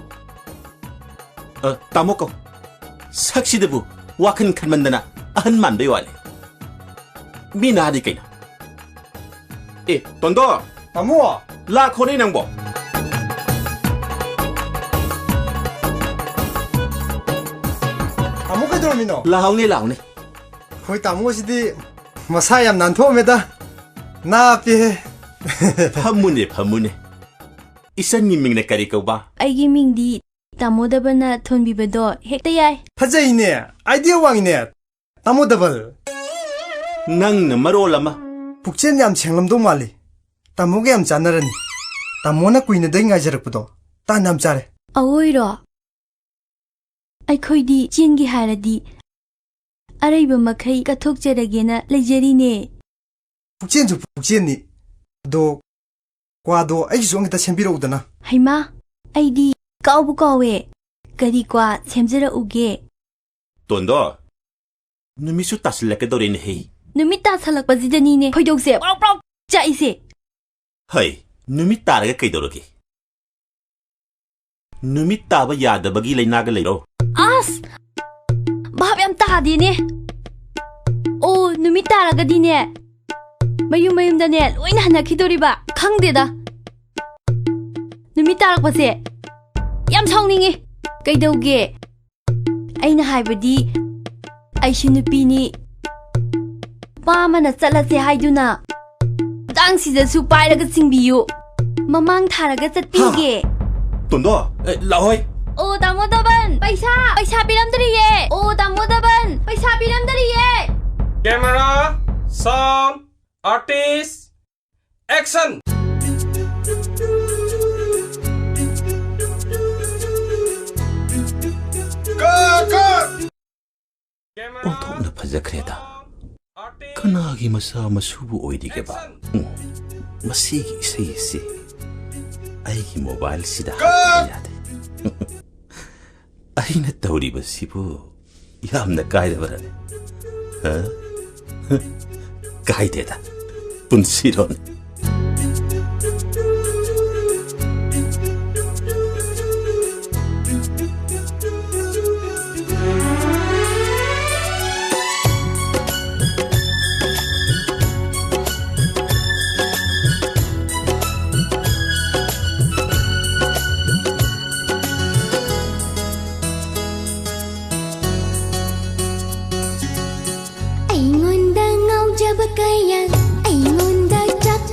ꯑ, ꯇꯥꯃꯣ ꯀꯧ꯫ ꯁꯛꯁꯤꯗꯕꯨ ꯋꯥꯈꯜ ꯈꯟꯃꯟꯗꯅ ꯑꯍꯟ ꯃꯥꯟꯕꯩ ꯋꯥꯅꯤ꯫ ꯃꯤ ꯅꯍꯥꯗꯤ ꯀꯩꯅꯣ? ꯑꯦ, ꯇꯣꯟꯗꯣ! ꯇꯥꯃꯣ! ꯂꯥꯛꯈꯣꯅꯦ ꯅꯪꯕꯣ꯫ ꯇꯥꯃꯣ ꯀꯩꯗꯧꯔꯝꯃꯤꯅꯣ? ꯂꯥꯛꯍꯧꯅꯦ, ꯂꯥꯛꯍꯧꯅꯦ꯫ ꯑꯩꯈꯣꯏ ꯇꯥꯃꯣꯁꯤꯗꯤ ꯃꯁꯥ ꯌꯥꯝ ꯅꯥꯟꯊꯣꯛꯑꯝꯃꯦꯗ꯫ ꯅꯥꯞꯄꯤꯍꯦ꯫ ꯐꯝꯃꯨꯅꯦ, ꯐꯝꯃꯨꯅꯦ꯫ ꯏꯆꯟꯒꯤ ꯃꯤꯡꯅ ꯀꯔꯤ ꯀꯧꯕ? ꯑꯩꯒꯤ ꯃꯤꯡꯗꯤ ꯇꯥꯃꯣ ꯗꯕꯜꯅ ꯊꯣꯟꯕꯤꯕꯗꯣ ꯍꯦꯛꯇ ꯌꯥꯏ꯫ ꯐꯖꯩꯅꯦ, idea ꯋꯥꯡꯉꯤꯅꯦ, ꯇꯥꯃꯣ ꯗꯕꯜ꯫ ꯅꯪꯅ ꯃꯔꯣꯜ ꯑꯃ꯫ ꯄꯨꯛꯆꯦꯜ ꯌꯥꯝ ꯁꯦꯡꯂꯝꯗꯧ ꯃꯥꯜꯂꯤ꯫ ꯇꯥꯃꯣꯒ ꯌꯥꯝ ꯆꯥꯟꯅꯔꯅꯤ꯫ ꯇꯥꯃꯣꯅ ꯀꯨꯏꯅꯗꯩ ꯉꯥꯏꯖꯔꯛꯄꯗꯣ ꯇꯥꯟ ꯌꯥꯝ ꯆꯥꯔꯦ꯫ ꯑꯋꯣꯏꯔꯣ? ꯑꯩꯈꯣꯏꯗꯤ ꯆꯦꯟꯒꯦ ꯍꯥꯏꯔꯗꯤ ꯑꯔꯩꯕ ꯃꯈꯩ ꯀꯠꯊꯣꯛꯆꯔꯒꯦꯅ ꯂꯩꯖꯔꯤꯅꯦ꯫ ꯄꯨꯛꯆꯦꯟꯁꯨ ꯄꯨꯛꯆꯦꯟꯅꯤ꯫ ꯑꯗꯣ ꯀ꯭ꯋꯥꯗꯣ ꯑꯩꯒꯤꯁꯨ ꯑꯃꯈꯛꯇ ꯁꯦꯝꯕꯤꯔꯛꯎꯗꯅ꯫ ꯍꯩꯃꯥ, ꯑꯩꯗꯤ ꯀꯥꯎꯕꯨ ꯀꯥꯎꯋꯦ꯫ ꯀꯔꯤ ꯀ꯭ꯋꯥ ꯁꯦꯝꯖꯔꯛꯎꯒꯦ? ꯇꯣꯟꯗꯣ, ꯅꯨꯃꯤꯠꯁꯨ ꯇꯥꯁꯤꯜꯂꯛꯀꯗꯧꯔꯦꯅꯦꯍꯦ꯫ ꯅꯨꯃꯤꯠ ꯇꯥꯁꯜꯂꯛꯄꯁꯤꯗꯅꯤꯅꯦ ꯈꯣꯏꯗꯧꯁꯦ ꯄ꯭ꯔꯣꯛ ꯄ꯭ꯔꯣꯛ ꯆꯥꯛꯏꯁꯦ꯫ ꯍꯩ, ꯅꯨꯃꯤꯠ ꯇꯥꯔꯒ ꯀꯩꯗꯧꯔꯒꯦ? ꯅꯨꯃꯤꯠ ꯇꯥꯕ ꯌꯥꯗꯕꯒꯤ ꯂꯩꯅꯥꯒ ꯂꯩꯔꯣ? ꯑꯁ! ꯚꯥꯞ ꯌꯥꯝ ꯇꯥꯗꯦꯅꯦ꯫ ꯑꯣ, ꯅꯨꯃꯤꯠ ꯇꯥꯔꯒꯗꯤꯅꯦ, ꯃꯌꯨꯝ ꯃꯌꯨꯝꯗꯅꯦ ꯂꯣꯏꯅ ꯍꯟꯅꯈꯤꯗꯣꯔꯤꯕ꯫ ꯈꯪꯗꯦꯗ꯫ ꯅꯨꯃꯤꯠ ꯇꯥꯔꯛꯄꯁꯦ ꯌꯥꯝ ꯁꯥꯎꯅꯤꯡꯉꯤ꯫ ꯀꯩꯗꯧꯒꯦ? ꯑꯩꯅ ꯍꯥꯏꯕꯗꯤ, ꯑꯩꯁꯨ ꯅꯨꯄꯤꯅꯤ꯫ ꯅꯨꯄꯥ ꯑꯃꯅ ꯆꯠꯂꯁꯦ ꯍꯥꯏꯗꯨꯅ, ꯈꯨꯗꯥꯡꯁꯤꯗꯁꯨ ꯄꯥꯏꯔꯒ ꯆꯤꯡꯕꯤꯌꯨ꯫ ꯃꯃꯥꯡ ꯊꯥꯔꯒ ꯆꯠꯄꯤꯒꯦ꯫ ꯍꯥ? ꯇꯣꯟꯗꯣ, ꯑꯦ, ꯂꯥꯛꯑꯣꯍꯦ꯫ ꯑꯣ, ꯇꯥꯃꯣ ꯗꯕꯟ, ꯄꯩꯁꯥ, ꯄꯩꯁꯥ ꯄꯤꯔꯝꯗ꯭ꯔꯤꯌꯦ꯫ ꯑꯣ, ꯇꯥꯃꯣ ꯗꯕꯟ, ꯄꯩꯁꯥ ꯄꯤꯔꯝꯗ꯭ꯔꯤꯌꯦ꯫ Camera, sound, artist, action! Cut, cut! ꯑꯣꯟꯊꯣꯛꯅ ꯐꯖꯈ꯭ꯔꯦꯗ꯫ ꯀꯅꯥꯒꯤ ꯃꯆꯥ ꯃꯁꯨꯕꯨ ꯑꯣꯏꯔꯤꯒꯦꯕ? ꯎꯝ, ꯃꯁꯤꯒꯤ ꯏꯁꯩ ꯑꯁꯤ ꯑꯩꯒꯤ ꯃꯣꯕꯥꯏꯜꯁꯤꯗ ꯍꯥꯞꯇꯕ ꯌꯥꯗꯦ꯫ ꯑꯩꯅ ꯇꯧꯔꯤꯕꯁꯤꯕꯨ ꯌꯥꯝꯅ ꯀꯥꯏꯔꯕ꯭ꯔꯅꯦ? ꯍꯥ? ꯀꯥꯏꯗꯦꯗ, ꯄꯨꯟꯁꯤꯔꯣꯅꯦ꯫ ꯑꯩꯉꯣꯟꯗ ꯉꯥꯎꯖꯕ ꯀꯌꯥ, ꯑꯩꯉꯣꯟꯗ ꯆꯥꯛ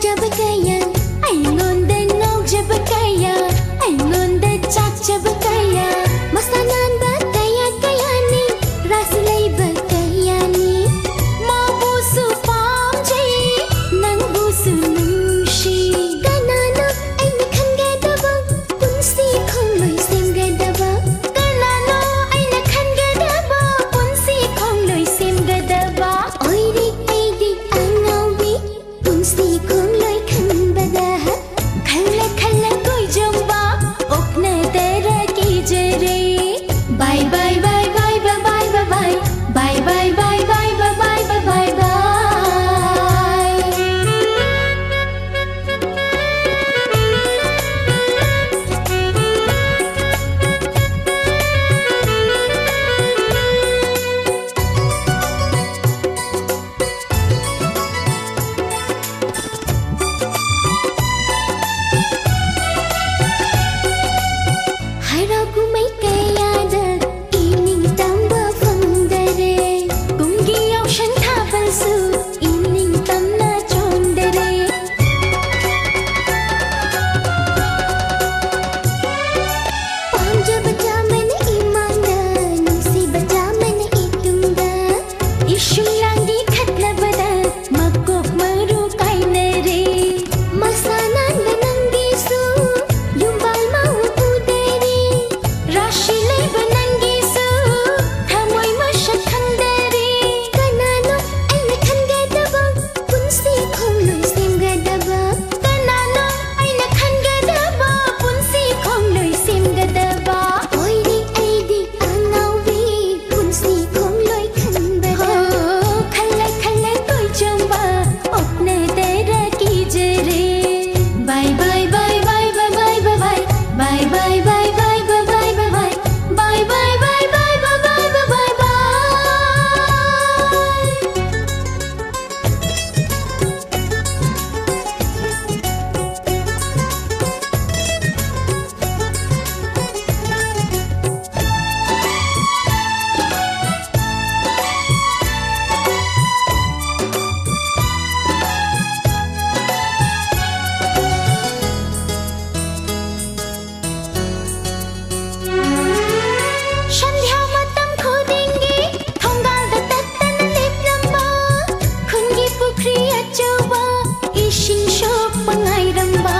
ꯄꯉꯥꯏꯔꯝꯕ꯫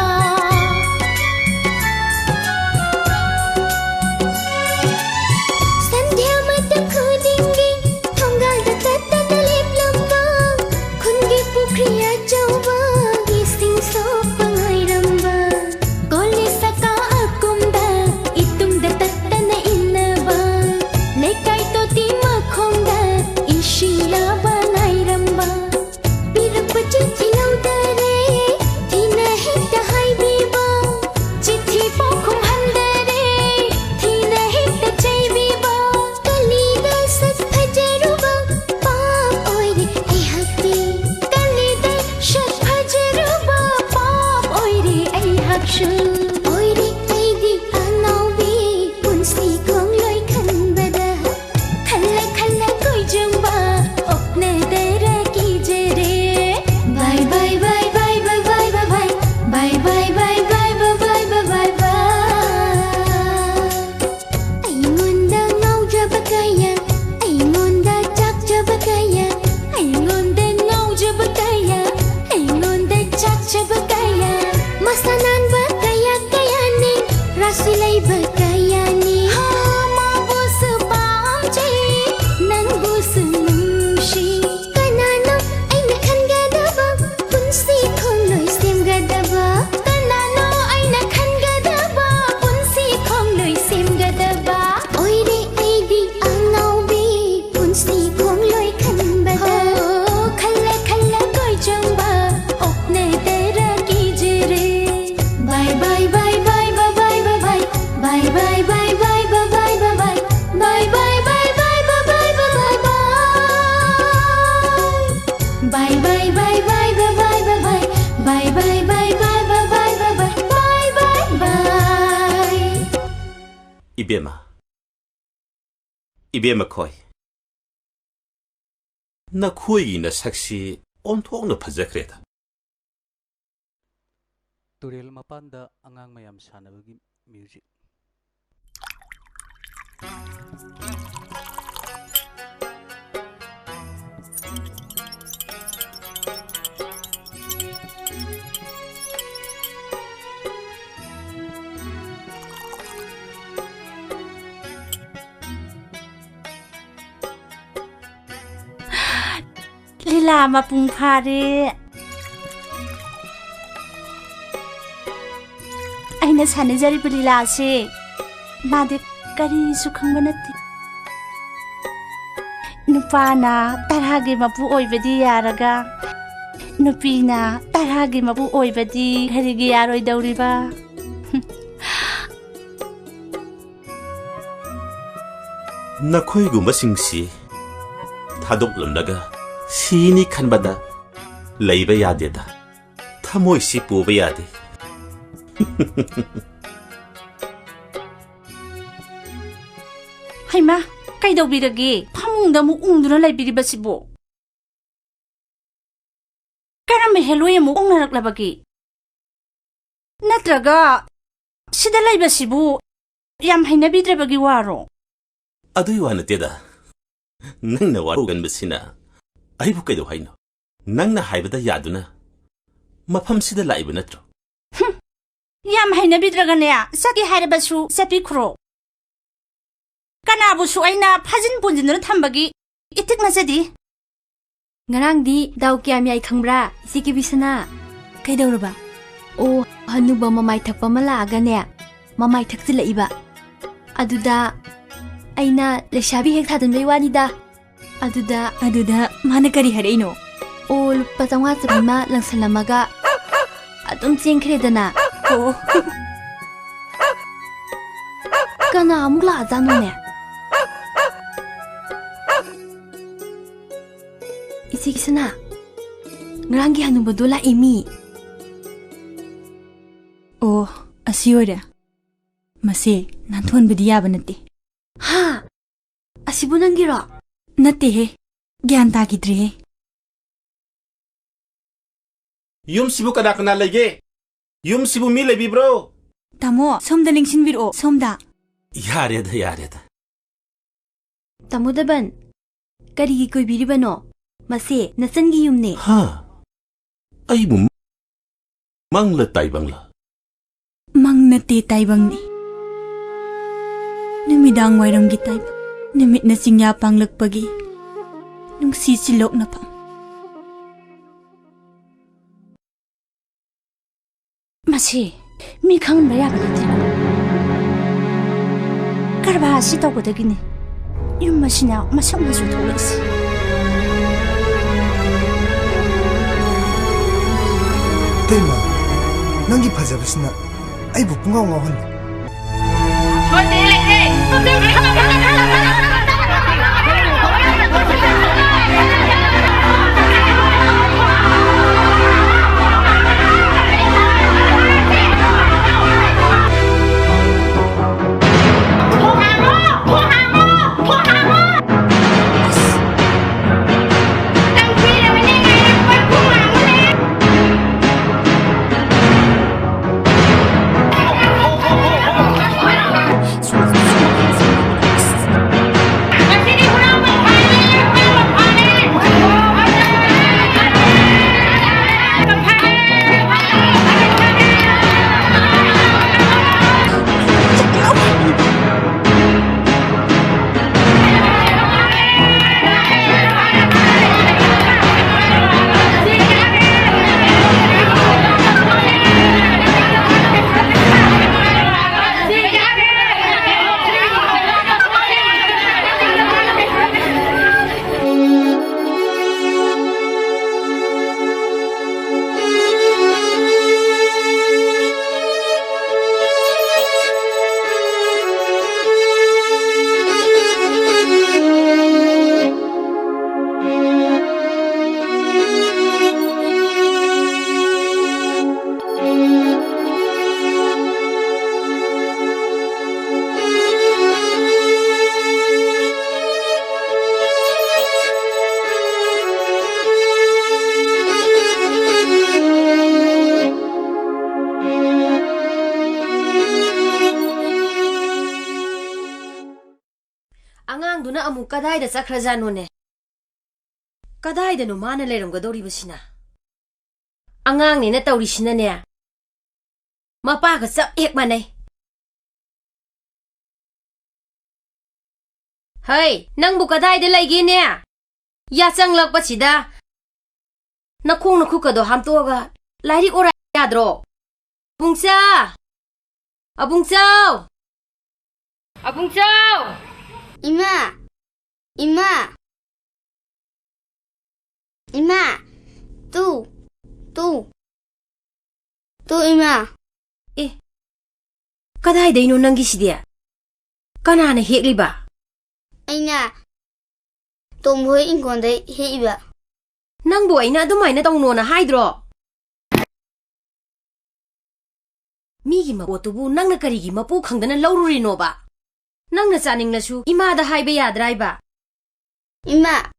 ꯁꯟꯙ꯭ꯌꯥ ꯃꯇꯝ ꯈꯨꯗꯤꯡꯒꯤ ꯊꯣꯡꯒꯥꯜꯗ ꯇꯠꯇꯅ ꯂꯦꯞꯂꯝꯕ, ꯈꯨꯟꯒꯤ ꯄꯨꯈ꯭ꯔꯤ ꯑꯆꯧꯕ, ꯏꯁꯤꯡ ꯁꯣꯛꯄ ꯉꯥꯏꯔꯝꯕ, ꯀꯣꯂꯤꯁ ꯆꯀꯥ ꯑꯀꯨꯝꯗ ꯏꯇꯨꯡꯗ ꯇꯠꯇꯅ ꯏꯟꯅꯕ, ꯂꯩꯀꯥꯏ ꯇꯣꯇꯤ ꯃꯈꯣꯡꯗ ꯏꯁꯤꯡ ꯌꯥꯕ ꯉꯥꯏꯔꯝꯕ, ꯄꯤꯔꯛꯄ ꯆꯤꯊꯤ ꯂꯧꯗꯔꯦ, ꯊꯤꯅ ꯍꯦꯛꯇ ꯍꯥꯏꯕꯤꯕ, ꯆꯤꯊꯤ ꯄꯥꯎꯈꯨꯝ ꯍꯟꯗꯔꯦ, ꯊꯤꯅ ꯍꯦꯛꯇ ꯆꯩꯕꯤꯕ, ꯀꯂꯤꯗ ꯁꯛ ꯐꯖꯔꯨꯕ, ꯄꯥꯞ ꯑꯣꯏꯔꯦ ꯑꯩꯍꯥꯛꯇꯤ꯫ ꯀꯂꯤꯗ ꯁꯛ ꯐꯖꯔꯨꯕ, ꯄꯥꯞ ꯑꯣꯏꯔꯦ ꯑꯩꯍꯥꯛꯁꯨ꯫ ꯑꯣꯏꯔꯦ ꯑꯩꯗꯤ ꯑꯉꯥꯎꯕꯤ, ꯄꯨꯟꯁꯤ ꯈꯣꯡꯂꯣꯏ ꯈꯟꯕꯗ ꯈꯜꯂ ꯈꯜꯂ ꯀꯣꯏꯖꯪꯕ ꯑꯣꯛꯅꯗꯔ ꯀꯤꯖꯔꯦ꯫ Bye bye bye bye bye bye bye bye. Bye bye bye bye bye bye bye bye bye. ꯑꯩꯉꯣꯟꯗ ꯉꯥꯎꯖꯕ ꯀꯌꯥ, ꯑꯩꯉꯣꯟꯗ ꯆꯥꯛꯆꯕ ꯀꯌꯥ, ꯑꯩꯉꯣꯟꯗ ꯉꯥꯎꯖꯕ ꯀꯌꯥ, ꯑꯩꯉꯣꯟꯗ ꯆꯥꯛꯆꯕ ꯀꯌꯥ, ꯃꯁꯥ ꯅꯥꯟꯕ ꯀꯌꯥ ꯀꯌꯥꯅꯤ, ꯔꯥꯁꯤ ꯂꯩꯕ ꯀꯌꯥꯅꯤ꯫ ꯍꯥ, ꯃꯥꯕꯨꯁꯨ ꯄꯥꯝꯖꯩ, ꯅꯪꯕꯨꯁꯨ ꯅꯨꯡꯁꯤ꯫ ꯀꯅꯥꯅꯣ ꯑꯩꯅ ꯈꯟꯒꯗꯕ, ꯄꯨꯟꯁꯤ ꯈꯣꯡꯂꯣꯏ ꯁꯦꯝꯒꯗꯕ? ꯀꯅꯥꯅꯣ ꯑꯩꯅ ꯈꯟꯒꯗꯕ, ꯄꯨꯟꯁꯤ ꯈꯣꯡꯂꯣꯏ ꯁꯦꯝꯒꯗꯕ? ꯑꯣꯏꯔꯦ ꯑꯩꯗꯤ ꯑꯉꯥꯎꯕꯤ, ꯄꯨꯟꯁꯤ ꯈꯣꯡꯂꯣꯏ ꯈꯟꯕꯗ꯫ ꯍꯣ, ꯈꯜꯂ ꯈꯜꯂ ꯀꯣꯏ ꯆꯪꯕ ꯑꯣꯛꯅꯗꯔ ꯀꯤꯖꯔꯦ꯫ Bye bye bye bye bye bye bye bye. Bye bye bye bye bye bye bye bye. Bye bye bye bye bye bye bye bye. Bye bye bye bye bye bye bye bye. Bye bye bye bye bye bye bye bye. Bye bye bye. ꯏꯕꯦꯝꯃ, ꯏꯕꯦꯝꯃ ꯈꯣꯏ, ꯅꯈꯣꯏꯒꯤ ꯅꯁꯛꯁꯤ ꯑꯣꯟꯊꯣꯛꯅ ꯐꯖꯈ꯭ꯔꯦꯗ꯫ ꯇꯨꯔꯦꯜ ꯃꯄꯥꯟꯗ ꯑꯉꯥꯡ ꯃꯌꯥꯝ ꯁꯥꯟꯅꯕꯒꯤ ꯃ꯭ꯌꯨꯖꯤꯛ꯫ ꯂꯤꯂꯥ ꯃꯄꯨꯡ ꯐꯥꯔꯦ꯫ ꯑꯩꯅ ꯁꯥꯟꯅꯖꯔꯤꯕ ꯂꯤꯂꯥꯁꯦ ꯃꯥꯗꯤ ꯀꯔꯤꯁꯨ ꯈꯪꯕ ꯅꯠꯇꯦ꯫ ꯅꯨꯄꯥꯅ ꯇꯔꯥꯒꯤ ꯃꯄꯨ ꯑꯣꯏꯕꯗꯤ ꯌꯥꯔꯒ, ꯅꯨꯄꯤꯅ ꯇꯔꯥꯒꯤ ꯃꯄꯨ ꯑꯣꯏꯕꯗꯤ ꯀꯔꯤꯒꯤ ꯌꯥꯔꯣꯏꯗꯧꯔꯤꯕ? ꯅꯈꯣꯏꯒꯨꯝꯕꯁꯤꯡꯁꯤ ꯊꯥꯗꯣꯛꯂꯝꯂꯒ ꯁꯤꯅꯤ ꯈꯟꯕꯗ ꯂꯩꯕ ꯌꯥꯗꯦꯗ꯫ ꯊꯃꯣꯏꯁꯤ ꯄꯨꯕ ꯌꯥꯗꯦ꯫ ꯍꯩꯃꯥ, ꯀꯩꯗꯧꯕꯤꯔꯒꯦ? ꯐꯃꯨꯡꯗ ꯑꯃꯨꯛ ꯎꯪꯗꯨꯅ ꯂꯩꯕꯤꯔꯤꯕꯁꯤꯕꯨ? ꯀꯔꯝꯕ ꯍꯦꯂꯣꯏ ꯑꯃꯨꯛ ꯎꯪꯅꯔꯛꯂꯕꯒꯦ? ꯅꯠꯇ꯭ꯔꯒ ꯁꯤꯗ ꯂꯩꯕꯁꯤꯕꯨ ꯌꯥꯝ ꯍꯩꯅꯕꯤꯗ꯭ꯔꯕꯒꯤ ꯋꯥꯔꯣ? ꯑꯗꯨꯏ ꯋꯥ ꯅꯠꯇꯦꯗ꯫ ꯅꯪꯅ ꯋꯥꯔꯧꯒꯟꯕꯁꯤꯅ ꯑꯩꯕꯨ ꯀꯩꯗꯧ ꯍꯥꯏꯅꯣ? ꯅꯪꯅ ꯍꯥꯏꯕꯗ ꯌꯥꯗꯨꯅ ꯃꯐꯝꯁꯤꯗ ꯂꯥꯛꯏꯕ ꯅꯠꯇ꯭ꯔꯣ? ꯍꯨꯝ! ꯌꯥꯝ ꯍꯩꯅꯕꯤꯗ꯭ꯔꯒꯅꯦ, ꯆꯠꯀꯦ ꯍꯥꯏꯔꯕꯁꯨ ꯆꯠꯄꯤꯈ꯭ꯔꯣ꯫ ꯀꯅꯥꯕꯨꯁꯨ ꯑꯩꯅ ꯐꯥꯖꯤꯟ ꯄꯨꯟꯖꯤꯟꯗꯨꯅ ꯊꯝꯕꯒꯤ ꯏꯊꯤꯛ ꯅꯠꯆꯗꯦ꯫ ꯉꯔꯥꯡꯗꯤ ꯗꯥꯎ ꯀꯌꯥꯝ ꯌꯥꯏ ꯈꯪꯕ꯭ꯔꯥ, ꯏꯆꯦ ꯀꯦꯕꯤꯁꯅꯥ? ꯀꯩꯗꯧꯔꯕ? ꯑꯣ, ꯍꯅꯨꯕ ꯃꯃꯥꯏ ꯊꯛꯄ ꯑꯃ ꯂꯥꯛꯑꯒꯅꯦ, ꯃꯃꯥꯏ ꯊꯛꯆꯤꯜꯂꯛꯏꯕ꯫ ꯑꯗꯨꯗ ꯑꯩꯅ ꯂꯩꯁꯥꯕꯤ ꯍꯦꯛ ꯊꯥꯖꯤꯟꯕꯩ ꯋꯥꯅꯤꯗ꯫ ꯑꯗꯨꯗ ꯑꯗꯨꯗ ꯃꯥꯅ ꯀꯔꯤ ꯍꯥꯏꯔꯛꯏꯅꯣ? ꯑꯣ, ꯂꯨꯄꯥ ꯆꯥꯝꯃꯉꯥ ꯆꯥꯝꯃꯔꯤ ꯑꯃ ꯂꯪꯁꯜꯂꯝꯃꯒ ꯑꯗꯨꯝ ꯆꯦꯟꯈ꯭ꯔꯦꯗꯅ꯫ ꯑꯣ꯫ ꯀꯅꯥ ꯑꯃꯨꯛ ꯂꯥꯛꯑꯖꯥꯠꯅꯣꯅꯦ? ꯏꯆꯦ ꯀꯤꯁꯅꯥ, ꯉꯔꯥꯡꯒꯤ ꯍꯅꯨꯕꯗꯣ ꯂꯥꯛꯑꯦ ꯃꯤ꯫ ꯑꯣ, ꯑꯁꯤ ꯑꯣꯏꯔꯦ꯫ ꯃꯁꯦ ꯅꯥꯟꯊꯣꯛꯍꯟꯕꯗꯤ ꯌꯥꯕ ꯅꯠꯇꯦ꯫ ꯍꯥ? ꯑꯁꯤꯕꯨ ꯅꯪꯒꯤꯔꯣ? ꯅꯠꯇꯦꯍꯦ, ꯒ꯭ꯌꯥꯟ ꯇꯥꯈꯤꯗ꯭ꯔꯦꯍꯦ꯫ ꯌꯨꯝꯁꯤꯕꯨ ꯀꯅꯥ ꯀꯅꯥ ꯂꯩꯒꯦ? ꯌꯨꯝꯁꯤꯕꯨ ꯃꯤ ꯂꯩꯕꯤꯕ꯭ꯔꯣ? ꯇꯥꯃꯣ, ꯁꯣꯝꯗ ꯂꯦꯡꯁꯤꯟꯕꯤꯔꯛꯑꯣ, ꯁꯣꯝꯗ꯫ ꯌꯥꯔꯦꯗ, ꯌꯥꯔꯦꯗ꯫ ꯇꯥꯃꯣ ꯗꯕꯟ, ꯀꯔꯤꯒꯤ ꯀꯣꯏꯕꯤꯔꯤꯕꯅꯣ? ꯃꯁꯦ ꯅꯆꯟꯒꯤ ꯌꯨꯝꯅꯦ꯫ ꯍꯥ? ꯑꯩꯕꯨ ꯃꯪꯂ ꯇꯥꯏꯕꯪꯂ? ꯃꯪ ꯅꯠꯇꯦ, ꯇꯥꯏꯕꯪꯅꯤ꯫ ꯅꯨꯃꯤꯗꯥꯡ ꯋꯥꯏꯔꯝꯒꯤ ꯇꯥꯏꯕꯪ꯫ ꯅꯨꯃꯤꯠꯅ ꯆꯤꯡꯌꯥ ꯄꯥꯡꯂꯛꯄꯒꯤ ꯅꯨꯡꯁꯤ ꯆꯤꯜꯂꯣꯛꯅꯐꯝ꯫ ꯃꯁꯤ ꯃꯤ ꯈꯪꯍꯟꯕ ꯌꯥꯕ ꯅꯠꯇꯦꯀꯣ꯫ ꯀꯔꯕꯥꯔ ꯑꯁꯤ ꯇꯧꯕꯗꯒꯤꯅꯤ ꯌꯨꯝ ꯑꯁꯤꯅ ꯃꯁꯛ ꯃꯆꯨ ꯊꯣꯛꯂꯛꯏꯁꯤ꯫ ꯏꯇꯩꯃ, ꯅꯪꯒꯤ ꯐꯖꯕꯁꯤꯅ ꯑꯩꯕꯨ ꯄꯨꯡꯉꯥꯎ ꯉꯥꯎꯍꯜꯂꯤ꯫ ꯑꯉꯥꯡꯗꯨꯅ ꯑꯃꯨꯛ ꯀꯗꯥꯏꯗ ꯆꯠꯈ꯭ꯔꯖꯥꯠꯅꯣꯅꯦ? ꯀꯗꯥꯏꯗꯅꯣ ꯃꯥꯅ ꯂꯩꯔꯝꯒꯗꯧꯔꯤꯕꯁꯤꯅ? ꯑꯉꯥꯡꯅꯦꯅ ꯇꯧꯔꯤꯁꯤꯅꯅꯦ, ꯃꯄꯥꯒ ꯆꯞ ꯍꯦꯛ ꯃꯥꯟꯅꯩ꯫ ꯍꯩ, ꯅꯪꯕꯨ ꯀꯗꯥꯏꯗ ꯂꯩꯒꯦꯅꯦ? ꯌꯥꯆꯪꯂꯛꯄꯁꯤꯗ ꯅꯈꯣꯡ ꯅꯈꯨꯠꯀꯗꯣ ꯍꯥꯝꯇꯣꯛꯑꯒ ꯂꯥꯏꯔꯤꯛ ꯑꯣꯔꯥꯏ ꯌꯥꯗ꯭ꯔꯣ? ꯑꯕꯨꯡꯆꯥ! ꯑꯕꯨꯡꯆꯥꯎ! ꯑꯕꯨꯡꯆꯥꯎ! ꯏꯃꯥ! ꯏꯃꯥ! ꯏꯃꯥ! ꯇꯨ! ꯇꯨ! ꯇꯨ, ꯏꯃꯥ! ꯑꯦ, ꯀꯗꯥꯏꯗꯩꯅꯣ ꯅꯪꯒꯤꯁꯤꯗꯤ? ꯀꯅꯥꯅ ꯍꯦꯛꯂꯤꯕ? ꯑꯩꯅ꯫ ꯇꯣꯝꯕ ꯍꯣꯏ ꯏꯪꯈꯣꯜꯗꯩ ꯍꯦꯛꯏꯕ꯫ ꯅꯪꯕꯨ ꯑꯩꯅ ꯑꯗꯨꯃꯥꯏꯅ ꯇꯧꯅꯣꯅ ꯍꯥꯏꯗ꯭ꯔꯣ? ꯃꯤꯒꯤ ꯃꯄꯣꯠꯇꯨꯕꯨ ꯅꯪꯅ ꯀꯔꯤꯒꯤ ꯃꯄꯨ ꯈꯪꯗꯅ ꯂꯧꯔꯨꯔꯤꯅꯣꯕ? ꯅꯪꯅ ꯆꯥꯅꯤꯡꯂꯁꯨ ꯏꯃꯥꯗ ꯍꯥꯏꯕ ꯌꯥꯗ꯭ꯔꯥꯏꯕ? ꯏꯃꯥ,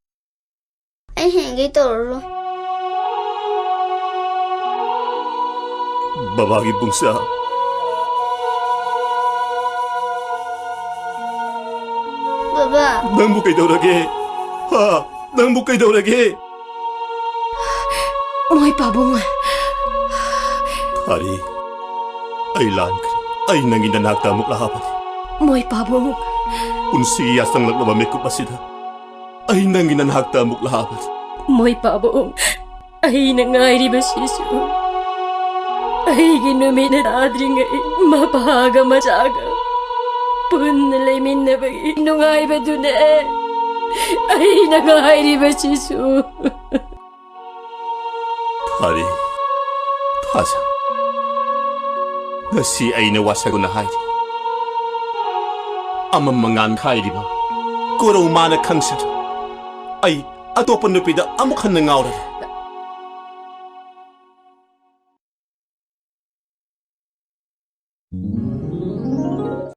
ꯑꯩ ꯍꯌꯦꯡꯗꯩ ꯇꯧꯔꯔꯣꯏ꯫ ꯕꯕꯥꯒꯤ ꯄꯨꯡꯁꯥ꯫ ꯕꯕꯥ꯫ ꯅꯪꯕꯨ ꯀꯩꯗꯧꯔꯒꯦ? ꯍꯥ? ꯅꯪꯕꯨ ꯀꯩꯗꯧꯔꯒꯦ? ꯃꯣꯏ ꯄꯥꯕꯨꯡ꯫ ꯊꯥꯔꯤ, ꯑꯩ ꯂꯥꯟꯈ꯭ꯔꯦ꯫ ꯑꯩ ꯅꯪꯒꯤ ꯅꯅꯥꯛꯇ ꯑꯃꯨꯛ ꯂꯥꯛꯑꯕꯅꯤ꯫ ꯃꯣꯏ ꯄꯥꯕꯨꯡ꯫ ꯄꯨꯟꯁꯤꯒꯤ ꯌꯥꯆꯪꯂꯛꯂꯕ ꯃꯤꯀꯨꯞ ꯑꯁꯤꯗ ꯑꯩ ꯅꯪꯒꯤ ꯅꯅꯥꯛꯇ ꯑꯃꯨꯛ ꯂꯥꯛꯑꯕꯅꯤ꯫ ꯃꯣꯏ ꯄꯥꯕꯨꯡ, ꯑꯩꯅ ꯉꯥꯏꯔꯤꯕꯁꯤꯁꯨ ꯑꯩꯒꯤ ꯅꯨꯃꯤꯠꯅ ꯇꯥꯗ꯭ꯔꯤꯉꯩ ꯃꯄꯥꯒ ꯃꯆꯥꯒ ꯄꯨꯟꯅ ꯂꯩꯃꯤꯟꯅꯕꯒꯤ ꯅꯨꯡꯉꯥꯏꯕꯗꯨꯅꯦ ꯑꯩꯅ ꯉꯥꯏꯔꯤꯕꯁꯤꯁꯨ꯫ ꯐꯔꯦ, ꯊꯥꯖ꯫ ꯉꯁꯤ ꯑꯩꯅ ꯋꯥꯁꯛꯅ ꯍꯥꯏꯔꯤ꯫ ꯑꯃꯝ ꯑꯉꯥꯟ ꯈꯥꯏꯔꯤꯕ ꯀꯣꯔꯧ ꯃꯥꯅ ꯈꯪꯁꯅꯨ꯫ ꯑꯩ ꯑꯇꯣꯞꯄ ꯅꯨꯄꯤꯗ ꯑꯃꯨꯛ ꯍꯟꯅ ꯉꯥꯎꯔꯔꯣꯏ꯫